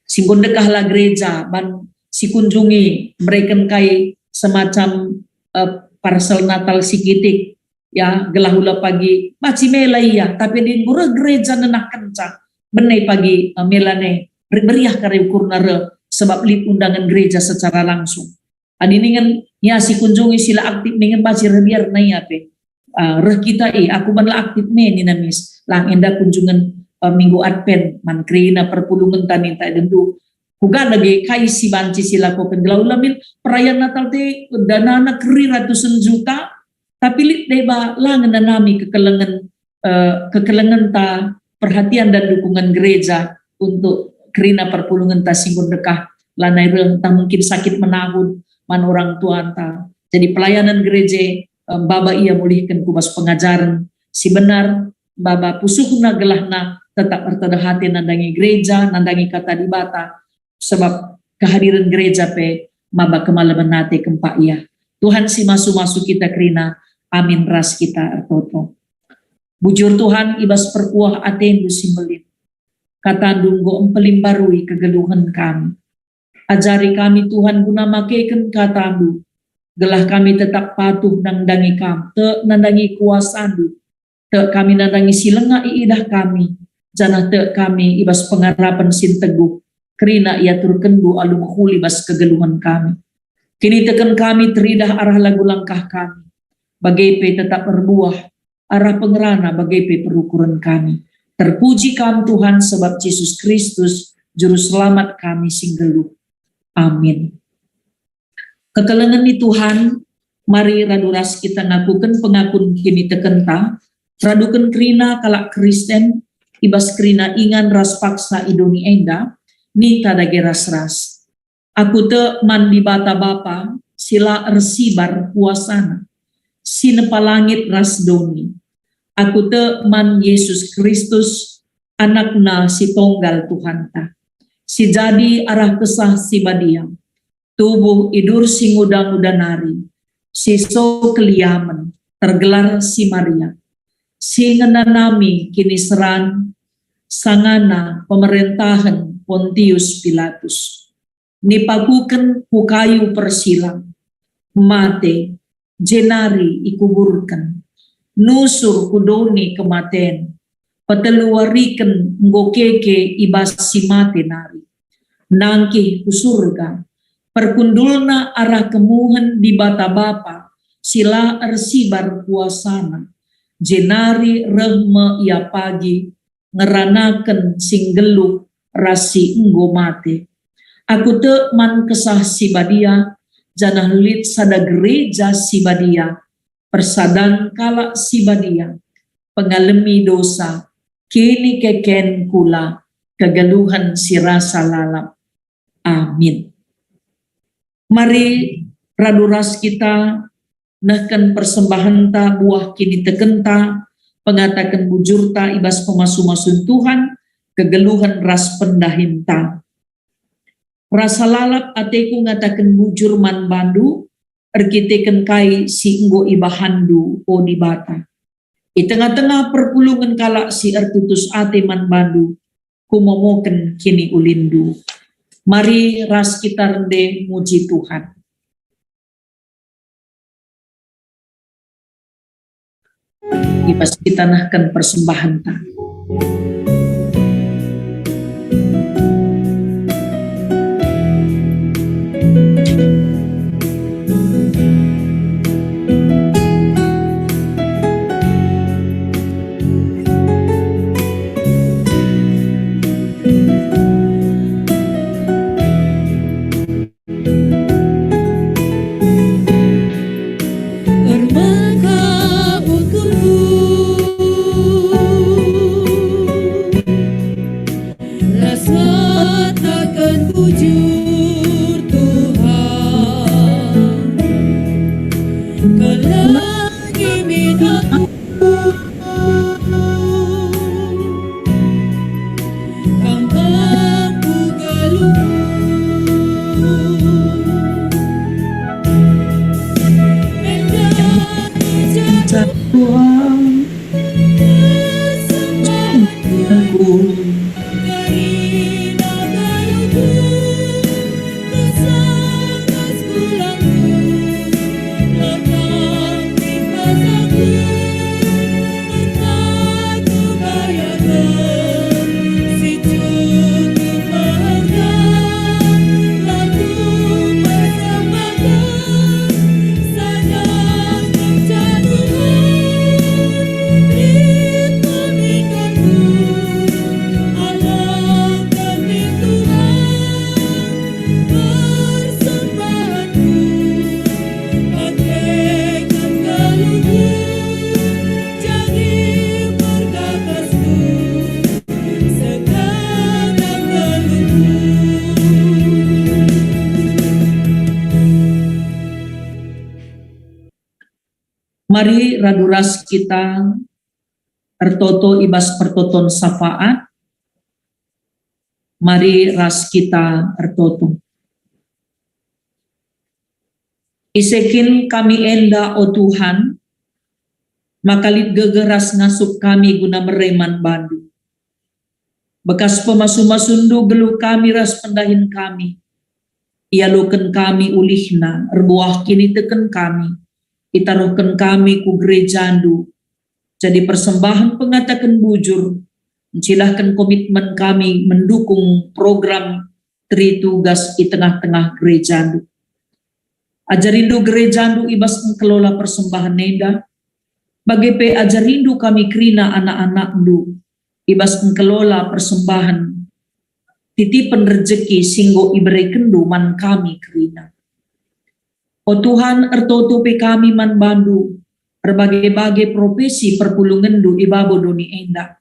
Si enggo ndekahlah gereja, ban sikunjungi, mereken kai semacam, eh, parsel Natal sikitik, ya, gelah ula pagi, banci mela ia, tapi adi enggo reh gereja nenahkenca, bene pagi, eh, mela ne, ber-, beriah kari ukurna reh, sebab lit undangan gereja secara langsung. Adi ningen ia sikunjungi si la aktif ningen banci reh biarna ia pe. Ah, reh kita e, aku ban la aktif me nina mis. Lang enda kunjungen, eh, Minggu Advent, man kerina perpulungenta ninta dendu. Kuga dage kai si banci silakoken gelah ula min perayaan Natal te danana keri ratusen juta, tapi lit deba la ngenanami kekelengen, eh, kekelengenta, perhatian dan dukungan gereja untuk kerina perpulungenta si enggo ndekah, lanai reh ntah mungkin sakit menahun man orang tuanta. Jadi pelayanan gereja, eh, maba ia mulihken ku bas pengajaren si benar, maba pusuhna gelahna tetap ertedeh ate nandangi gereja, nandangi kata Dibata, sebab kehadiran gereja pe maba kemalemen ate kempak ia. Tuhan si masu-masu kita kerina, amin ras kita ertoto. Bujur Tuhan, i bas perkuah atendu si mbelin. KataNdu enggo mpelimbarui kegeluhen kami. Ajari kami, Tuhan, guna makeken KataNdu, gelah kami tetap patuh nandangi Kam, tek nandangi kuasaNdu, tek kami nandangi si langa iidah kami, janah tek kami i bas pengarapen si nteguh, kerina iaturkenNdu alu mehuli bas kegeluhen kami. Kiniteken kami teridah arah lagu langkah kami, bage pe tetap erbuah arah pengerana bage pe perukuren kami. Terpuji Kam, Tuhan, sebab Jesus Kristus, Juru Selamat kami si nggeluh. Amin. Kekelengen ni Tuhan, mari radu ras kita ngakuken pengakun kinitekenta, raduken kerina kalak Kristen, i bas kerina ingan ras paksa i doni enda, ninta dage ras-ras. Aku tek man Dibata Bapa si la ersibar kuasaNa, si nepa langit ras doni. Aku tek man Jesus Kristus, AnakNa si tonggal Tuhanta, si jadi arah Kesah Si Badia, tubuh i dur si nguda-nguda nari, si so keliamen, tergelar si Maria, si ngenanami kiniseran sangana pemerentahen Pontius Pilatus. Nipakuken ku kayu persilang, mate, jenari ikuburken. Nusur ku doni kematen, peteluwariken enggo keke i bas si mate nari. Nangkih ku Surga, perkundulna arah kemuhen Dibata Bapa si la ersibar kuasaNa, jenari reh me Ia pagi ngeranaken si nggeluh ras si enggo mate. Aku tek man Kesah Si Badia, janah lit sada gereja si badia, persadan kalak si badia, pengalemi dosa, kinikeken kula, kegeluhen si rasa lalap. Amin. Mari radu ras kita nehken persembahenta, buah kinitekenta, pengataken bujurta i bas pemasu-masun Tuhan, kegeluhen ras pendahinta. Rasa lalap ateku ngataken bujur man bandu, erkiteken kai si enggo ibahanndu, o Dibata. I tengah-tengah perpulungen kalak si ertutus ate man bandu, kumomoken kiniulinndu. Mari ras kita rende muji Tuhan. I bas kita nehken persembahenta. Ermaka ukurku ras ngataken bujur, Tuhan, kelengi min aku. Persembahanku bagaiken galungku, jadi perkakasku segala galungku. Mari radu ras kita ertoto i bas pertoton syafaat. Mari ras kita ertoto. Ise kin kami enda, o Tuhan, maka lit gegeh ras ngasup kami guna mere man bandu. Bekas pemasu-masundu geluh kami ras pendahin kami. Ialoken kami ulihna, erbuah kiniteken kami. Itaruhken kami ku gerejandu, jadi persembahen pengataken bujur, encilahken komitmen kami mendukung program Tritugas i tengah-tengah gerejandu. Ajarindu gerejandu i bas engkelola persembahen enda, bage pe ajarindu kami kerina anak-anakndu i bas engkelola persembahen titipen rejeki si enggo iberekenndu man kami kerina. O Tuhan, ertoto pe kami man bandu, erbage-bage profesi perpulungenndu i babo doni enda.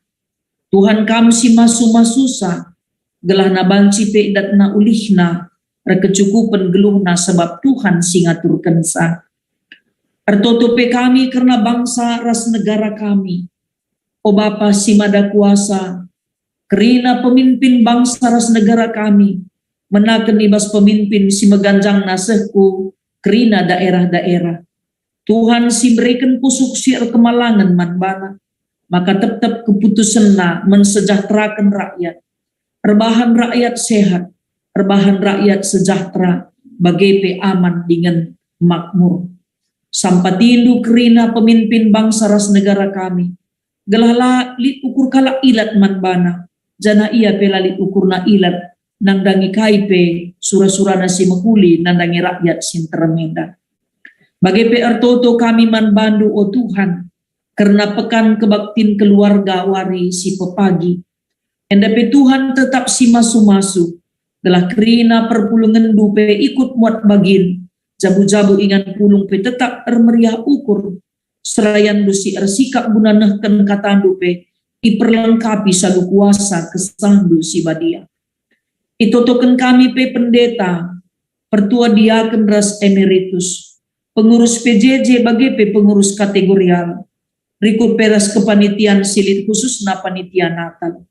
Tuhan, kam si masu-masusa, gelahna banci pe idatna ulihna, erkecukupen geluhna sabap Tuhan si ngaturkensa. Ertoto pe kami kerna bangsa ras negara kami. O Bapa si Mada Kuasa, kerina pemimpin bangsa ras negara kami, menaken i bas pemimpin si meganjangna seh ku kerina daerah-daerah. Tuhan si mereken pusuh si erkemalangen man bana, maka tep-tep keputusenna mensejahteraken rakyat, erbahan rakyat sehat, erbahan rakyat sejahtera, bage pe aman dingen makmur. Sampatindu kerina pemimpin bangsa ras negara kami, gelah la lit ukur kalak ilat man bana, janah ia pe la lit ukurna ilat nandangi kai pe sura-surana si mehuli nandangi rakyat si nterem enda. Bage pe ertoto kami man bandu, o Tuhan, kerna pekan kebaktin keluarga wari si pepagi. Enda pe Tuhan tetap si masu-masu, gelah kerina perpulungenndu pe ikut muat bagin, jabu-jabu ingan pulung pe tetap ermeriah ukur, SerayanNdu si ersikap guna nehken kataNdu pe iperlengkapi alu kuasa KesahNdu si Badia. Itotoken kami pe pendeta, pertua diaken ras emeritus, pengurus P J J bage pe pengurus kategorial, rikut pe ras kepanitian si lit khususna panitia Natal.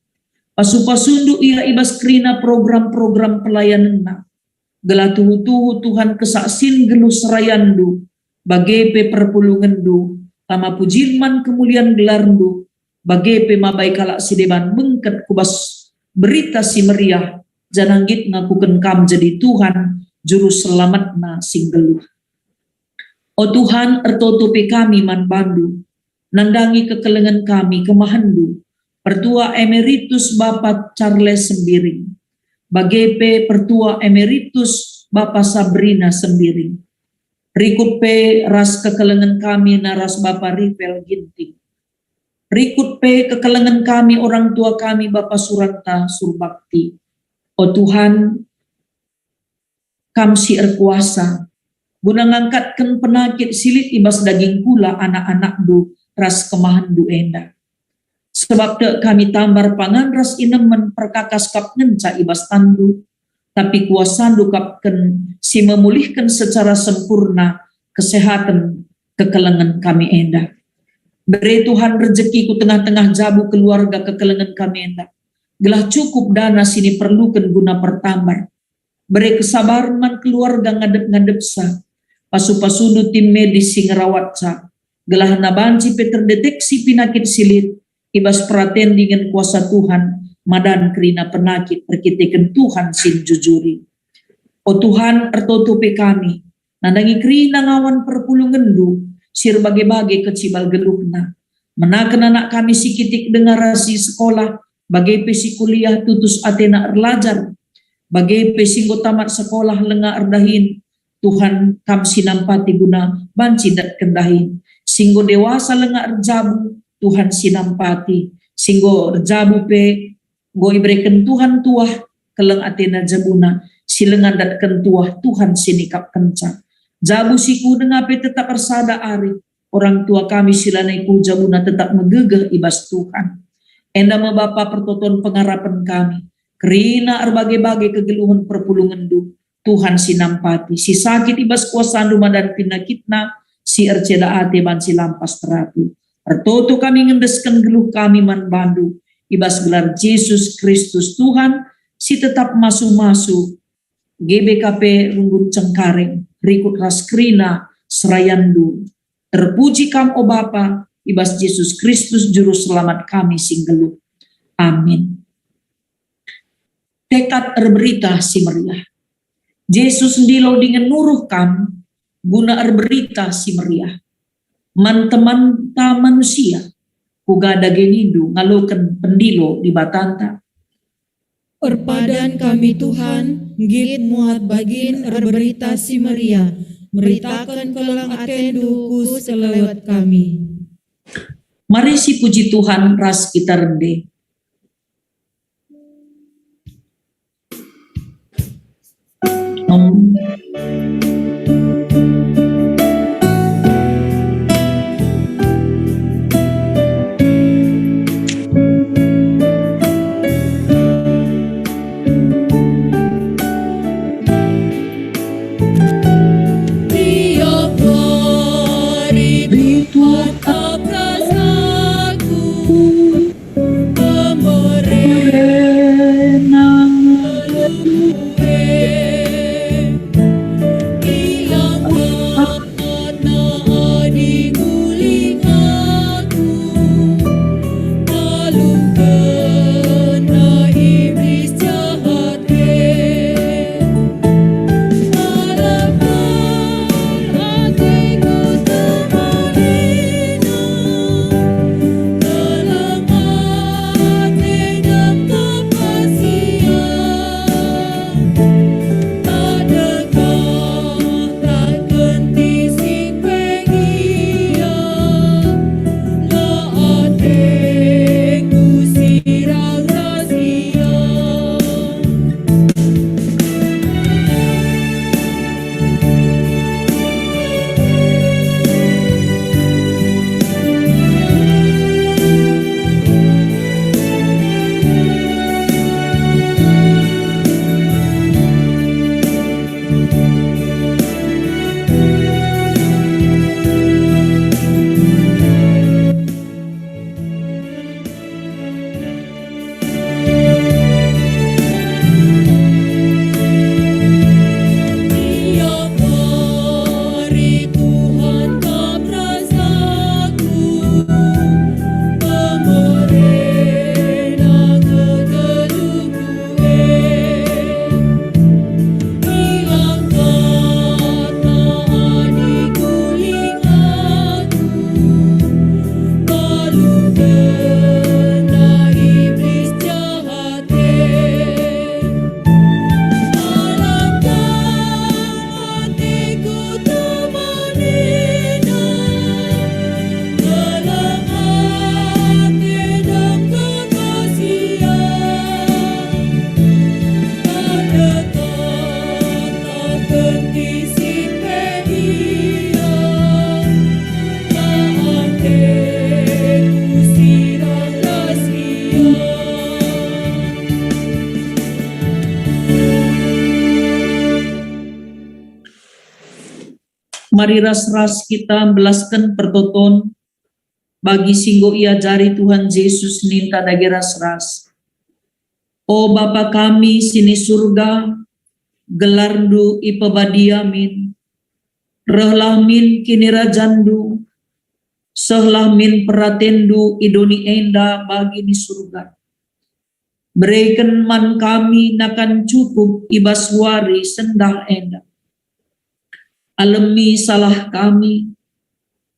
Pasu-pasuNdu ia i bas kerina program-program pelayanenna, gelah tuhu-tuhu Tuhan kesaksin geluh serayanNdu, bage pe perpulungenNdu, tama pujin man kemulian gelarNdu, bage pe mabai kalak si deban bengket ku bas Berita Si Meriah, janah nggit ngakuken Kam jadi Tuhan, Juru Selamatna si nggeluh. O Tuhan, ertoto pe kami man bandu, nandangi kekelengen kami kemahenNdu, Pertua Emeritus Bapa Charles Sembiring, bage pe Pertua Emeritus Bapa Sabrina Sembiring. Rikut pe ras kekelengen kami na ras Bapa Rivel Ginting. Rikut pe kekelengen kami orang tua kami Bapa Suranta Surbakti. O Tuhan, Kam si erkuasa, guna ngangkatken penakit si lit i bas daging kula anak-anakNdu ras kemahenNdu enda. Sebab tek kami tambar pangan ras inemen perkakas kap ngenca i bas tanNdu, tapi kuasaNdu kap ken si memulihken secara sempurna kesehaten kekelengen kami enda. Bere Tuhan rejeki ku tengah-tengah jabu keluarga kekelengen kami enda, gelah cukup dana si niperluken guna pertambar. Bere kesabaren man keluarga ngadep-ngadepsa. Pasu-pasuNdu tim medis si ngerawatsa, gelahna banci pe terdeteksi penakit si lit i bas peraten dingen kuasa Tuhan, madan kerina penakit erkiteken Tuhan si njujuri. O Tuhan, ertoto pe kami, nandangi kerina ngawan perpulungenNdu si erbage-bage kecibal geluhna. Menaken anak kami si kitik denga ras si sekolah, bage pe si kuliah tutus atena erlajar, bage pe si enggo tamat sekolah langa erdahin, Tuhan, Kam si nampati guna banci ndatken dahin. Si enggo dewasa langa erjabu, Tuhan si nampati. Si enggo erjabu pe enggo ibereken Tuhan tuah, keleng atena jabuna, si langa ndatken tuah Tuhan si nikapkenca. Jabu si kudenga pe tetap ersada arih, orang tua kami si lanai kuh jabuna tetap megegeh i bas Tuhan. Enda me Bapa pertoton pengarapen kami, kerina erbage-bage kegeluhen perpulungenNdu, Tuhan si nampati, si sakit i bas kuasaNdu madan penakitna, si erceda ate banci lampas terapi. Ertoto kami ngendesken geluh kami man bandu, i bas gelar Jesus Kristus Tuhan, si tetap masu-masu, G B K P Runggun Cengkareng, rikut ras kerina serayanNdu. Terpuji Kam, o Bapa, i bas Jesus Kristus, Juru Selamat kami si nggeluh. Amin. Tekad erberita si meriah. Jesus ndilo dingen nuruh Kam guna erberita si meriah man temanta manusia, kuga dage nindu ngaloken pendilo Dibatanta. Erpadan kami, Tuhan, nggit muat bagin erberita si meriah, meritaken keleng atendu ku sekelewet kami. Mari sipuji Tuhan ras kita rende. Tiap hari Tuhan rasaku. mari ras-ras kita mbelasken pertoton bagi si enggo iajari Tuhan Jesus ninta dage ras-ras. O Bapa kami si ni Surga, gelarNdu ipebadia min, rehlah min kinirajanNdu, sehlah min peratenNdu i doni enda bagi ni Surga. Bereken man kami nakan cukup i bas wari sendah enda. Alemi salah kami,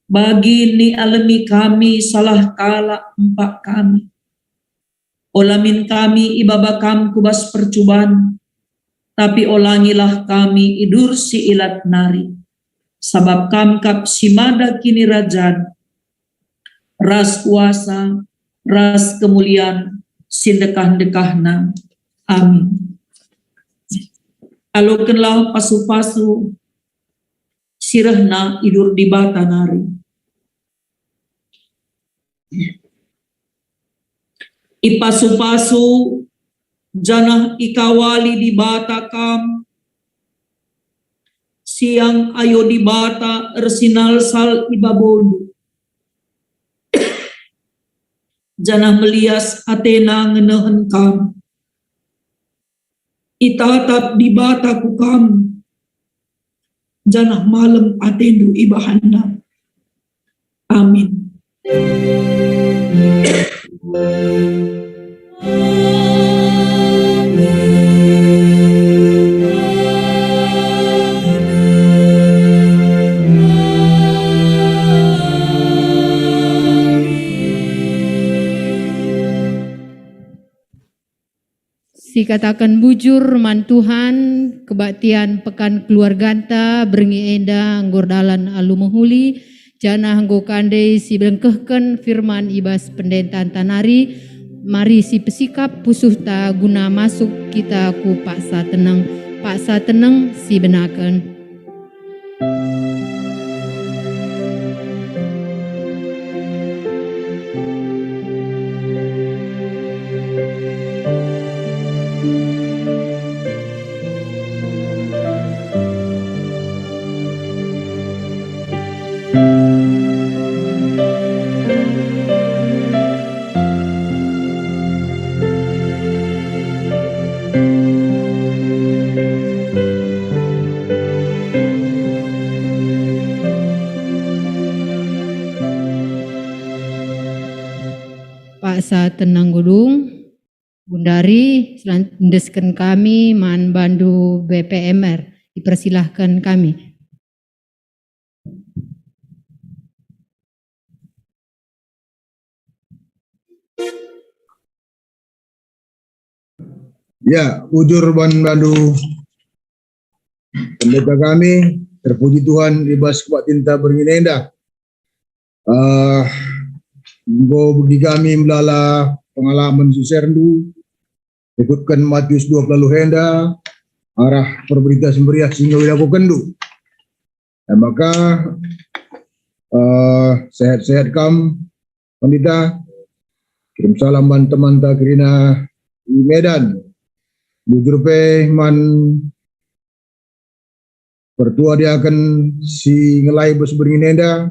bagi ni alemi kami salah kalak empak kami. Ola min kami ibaba Kam ku bas percuban, tapi olangilah kami i bas si ilat nari, sabap Kam kap si mada kinirajan, ras kuasa, ras kemulian si ndekah-ndekahna. Amin. Alokenlah pasu-pasu si rehna i bas Dibata nari. Ipasu-pasu janah ikawali Dibata kam, siang ayo Dibata ersinalsal i babondu, janah melias atena ngenehen kam. Itatap Dibata ku kam, janah malem atendu ibahanNa. Amin. Sikataken bujur man Tuhan, kebaktian Pekan Keluarganta berngi enda enggo erdalan alu mehuli, janah enggo ka ndai si belengkehken firman i bas pendentanta nari. Mari sipesikap pusuhta guna masuk kita ku paksa teneng, paksa teneng si benaken. Paksa tenang gedung, gundari selan-, endesken kami man bandu B P M R, dipersilahken kami. Ya, bujur man bandu pendeta kami, terpuji Tuhan i bas kebaktinta berngi enda. Eh, enggo begi kami melala pengalaman si serndu, ikutken Matius dua puluh enda, arah perberita si meriah si enggo ilakokenndu. E maka, eh, sehat-sehat kam, Pendeta. Kirim salam man temanta kerina i Medan. Bujur pe man pertua diaken si ngelai bas berngi enda,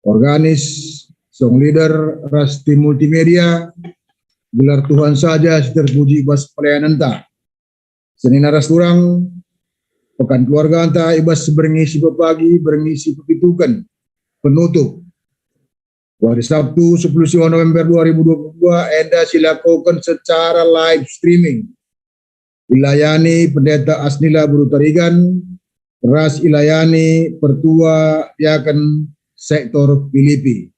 organis, song leader, ras tim multimedia, gelar Tuhan saja si terpuji bas pelayanenta. Senina ras turang, pekan keluarganta i bas berngi si pepagi, berngi si pepituken, penutup. Wari Sabtu, sepuluh November dua ribu dua puluh dua, enda silakoken secara live streaming. Ilayani Pendeta Asnila Beru Tarigan, ras ilayani pertua diaken sektor Pilipi.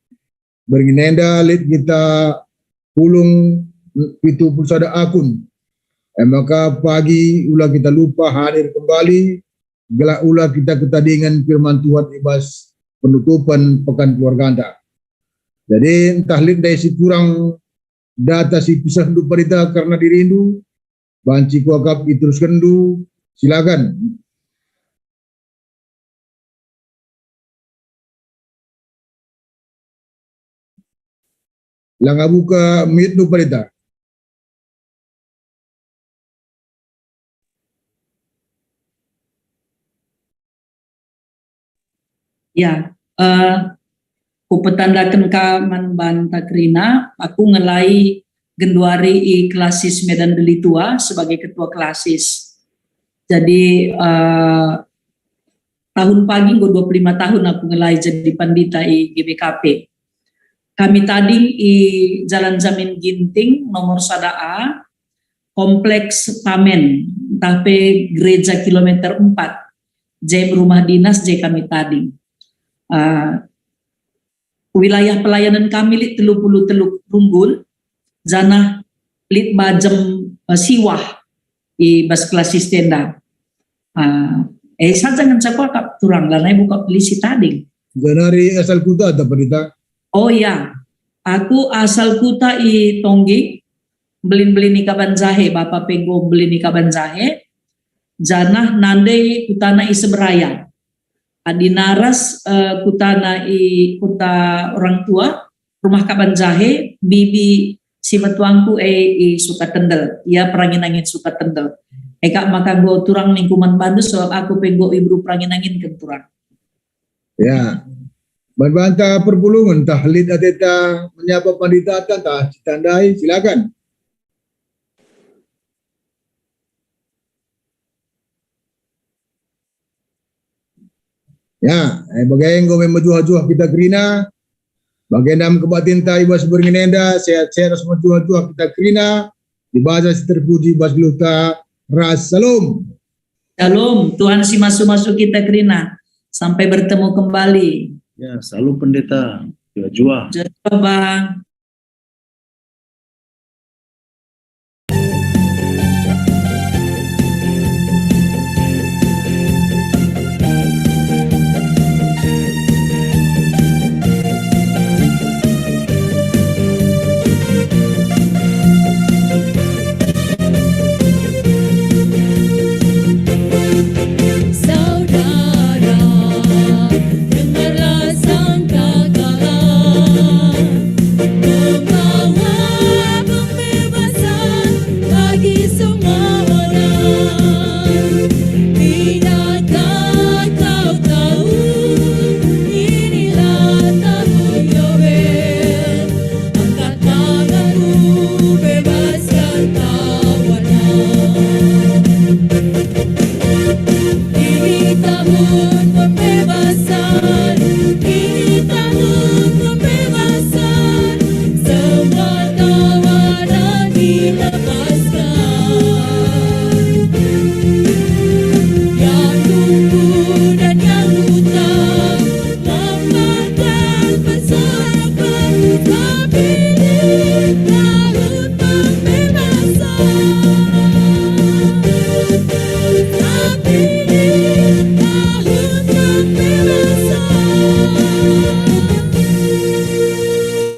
Berngi enda lit kita pulung pitu puluh sada akun. E maka pagi ula kita lupa hadir kembali, gelah ula kita ketadingen firman Tuhan i bas penutupen pekan keluarganta. Jadi, ntah lit ndai si kurang data si pesehndu Pendeta kerna dirindu, banci kuakap iteruskenndu, silakan. Langa buka mute-nu Pendeta. Ya, eh, kupetandaken ka man banta kerina, aku ngelai genduari i Klasis Medan Deli Tua sebagai ketua klasis. Jadi, eh, tahun pagi enggo dua puluh lima tahun aku ngelai jadi pandita i G B K P. Kami tading i Jalan Jamin Ginting nomor sada A, Kompleks Tamen, ntah pe Gereja Kilometer empat, jem rumah dinas je kami tading. Ah, wilayah pelayanan kami lit telu puluh telu runggun, janah lit bajem, eh, siwah i bas klasis enda. Ah, eh, saja ngenca kuakap turang, lanai buka pelisi tading. Janari asal kuta ta, Pendeta? Oh ya, aku asal kuta i Tongging, mbelin-mbelin i Kaban Jahe, bapa pe enggo mbelin i Kaban Jahe, janah nande kutana i Seberaya. Adi naras, eh, kutana i kuta orang tua, rumah Kaban Jahe, bibi si metuangku e i Sukatendel, ia perangin-angin Sukatendel. Eka maka enggo turang ningku man bandu, sebab aku pe enggo iberu perangin-angin ken turang. Ya. Man banta perpulungen tah lit ateta menyapa panditata tah citandai, silakan. Ya, eh, bage enggo me mejuah-juah kita kerina. Bagenda me kebatinta i bas beringin enda, sehat-sehat ras mejuah-juah kita kerina. Dibasa si terpuji bas geluhta ras salom. Shalom, Tuhan si masu-masu kita kerina. Sampai bertemu kembali. Ya, shalom Pendeta. Juah-juah. Juah-juah, Bang.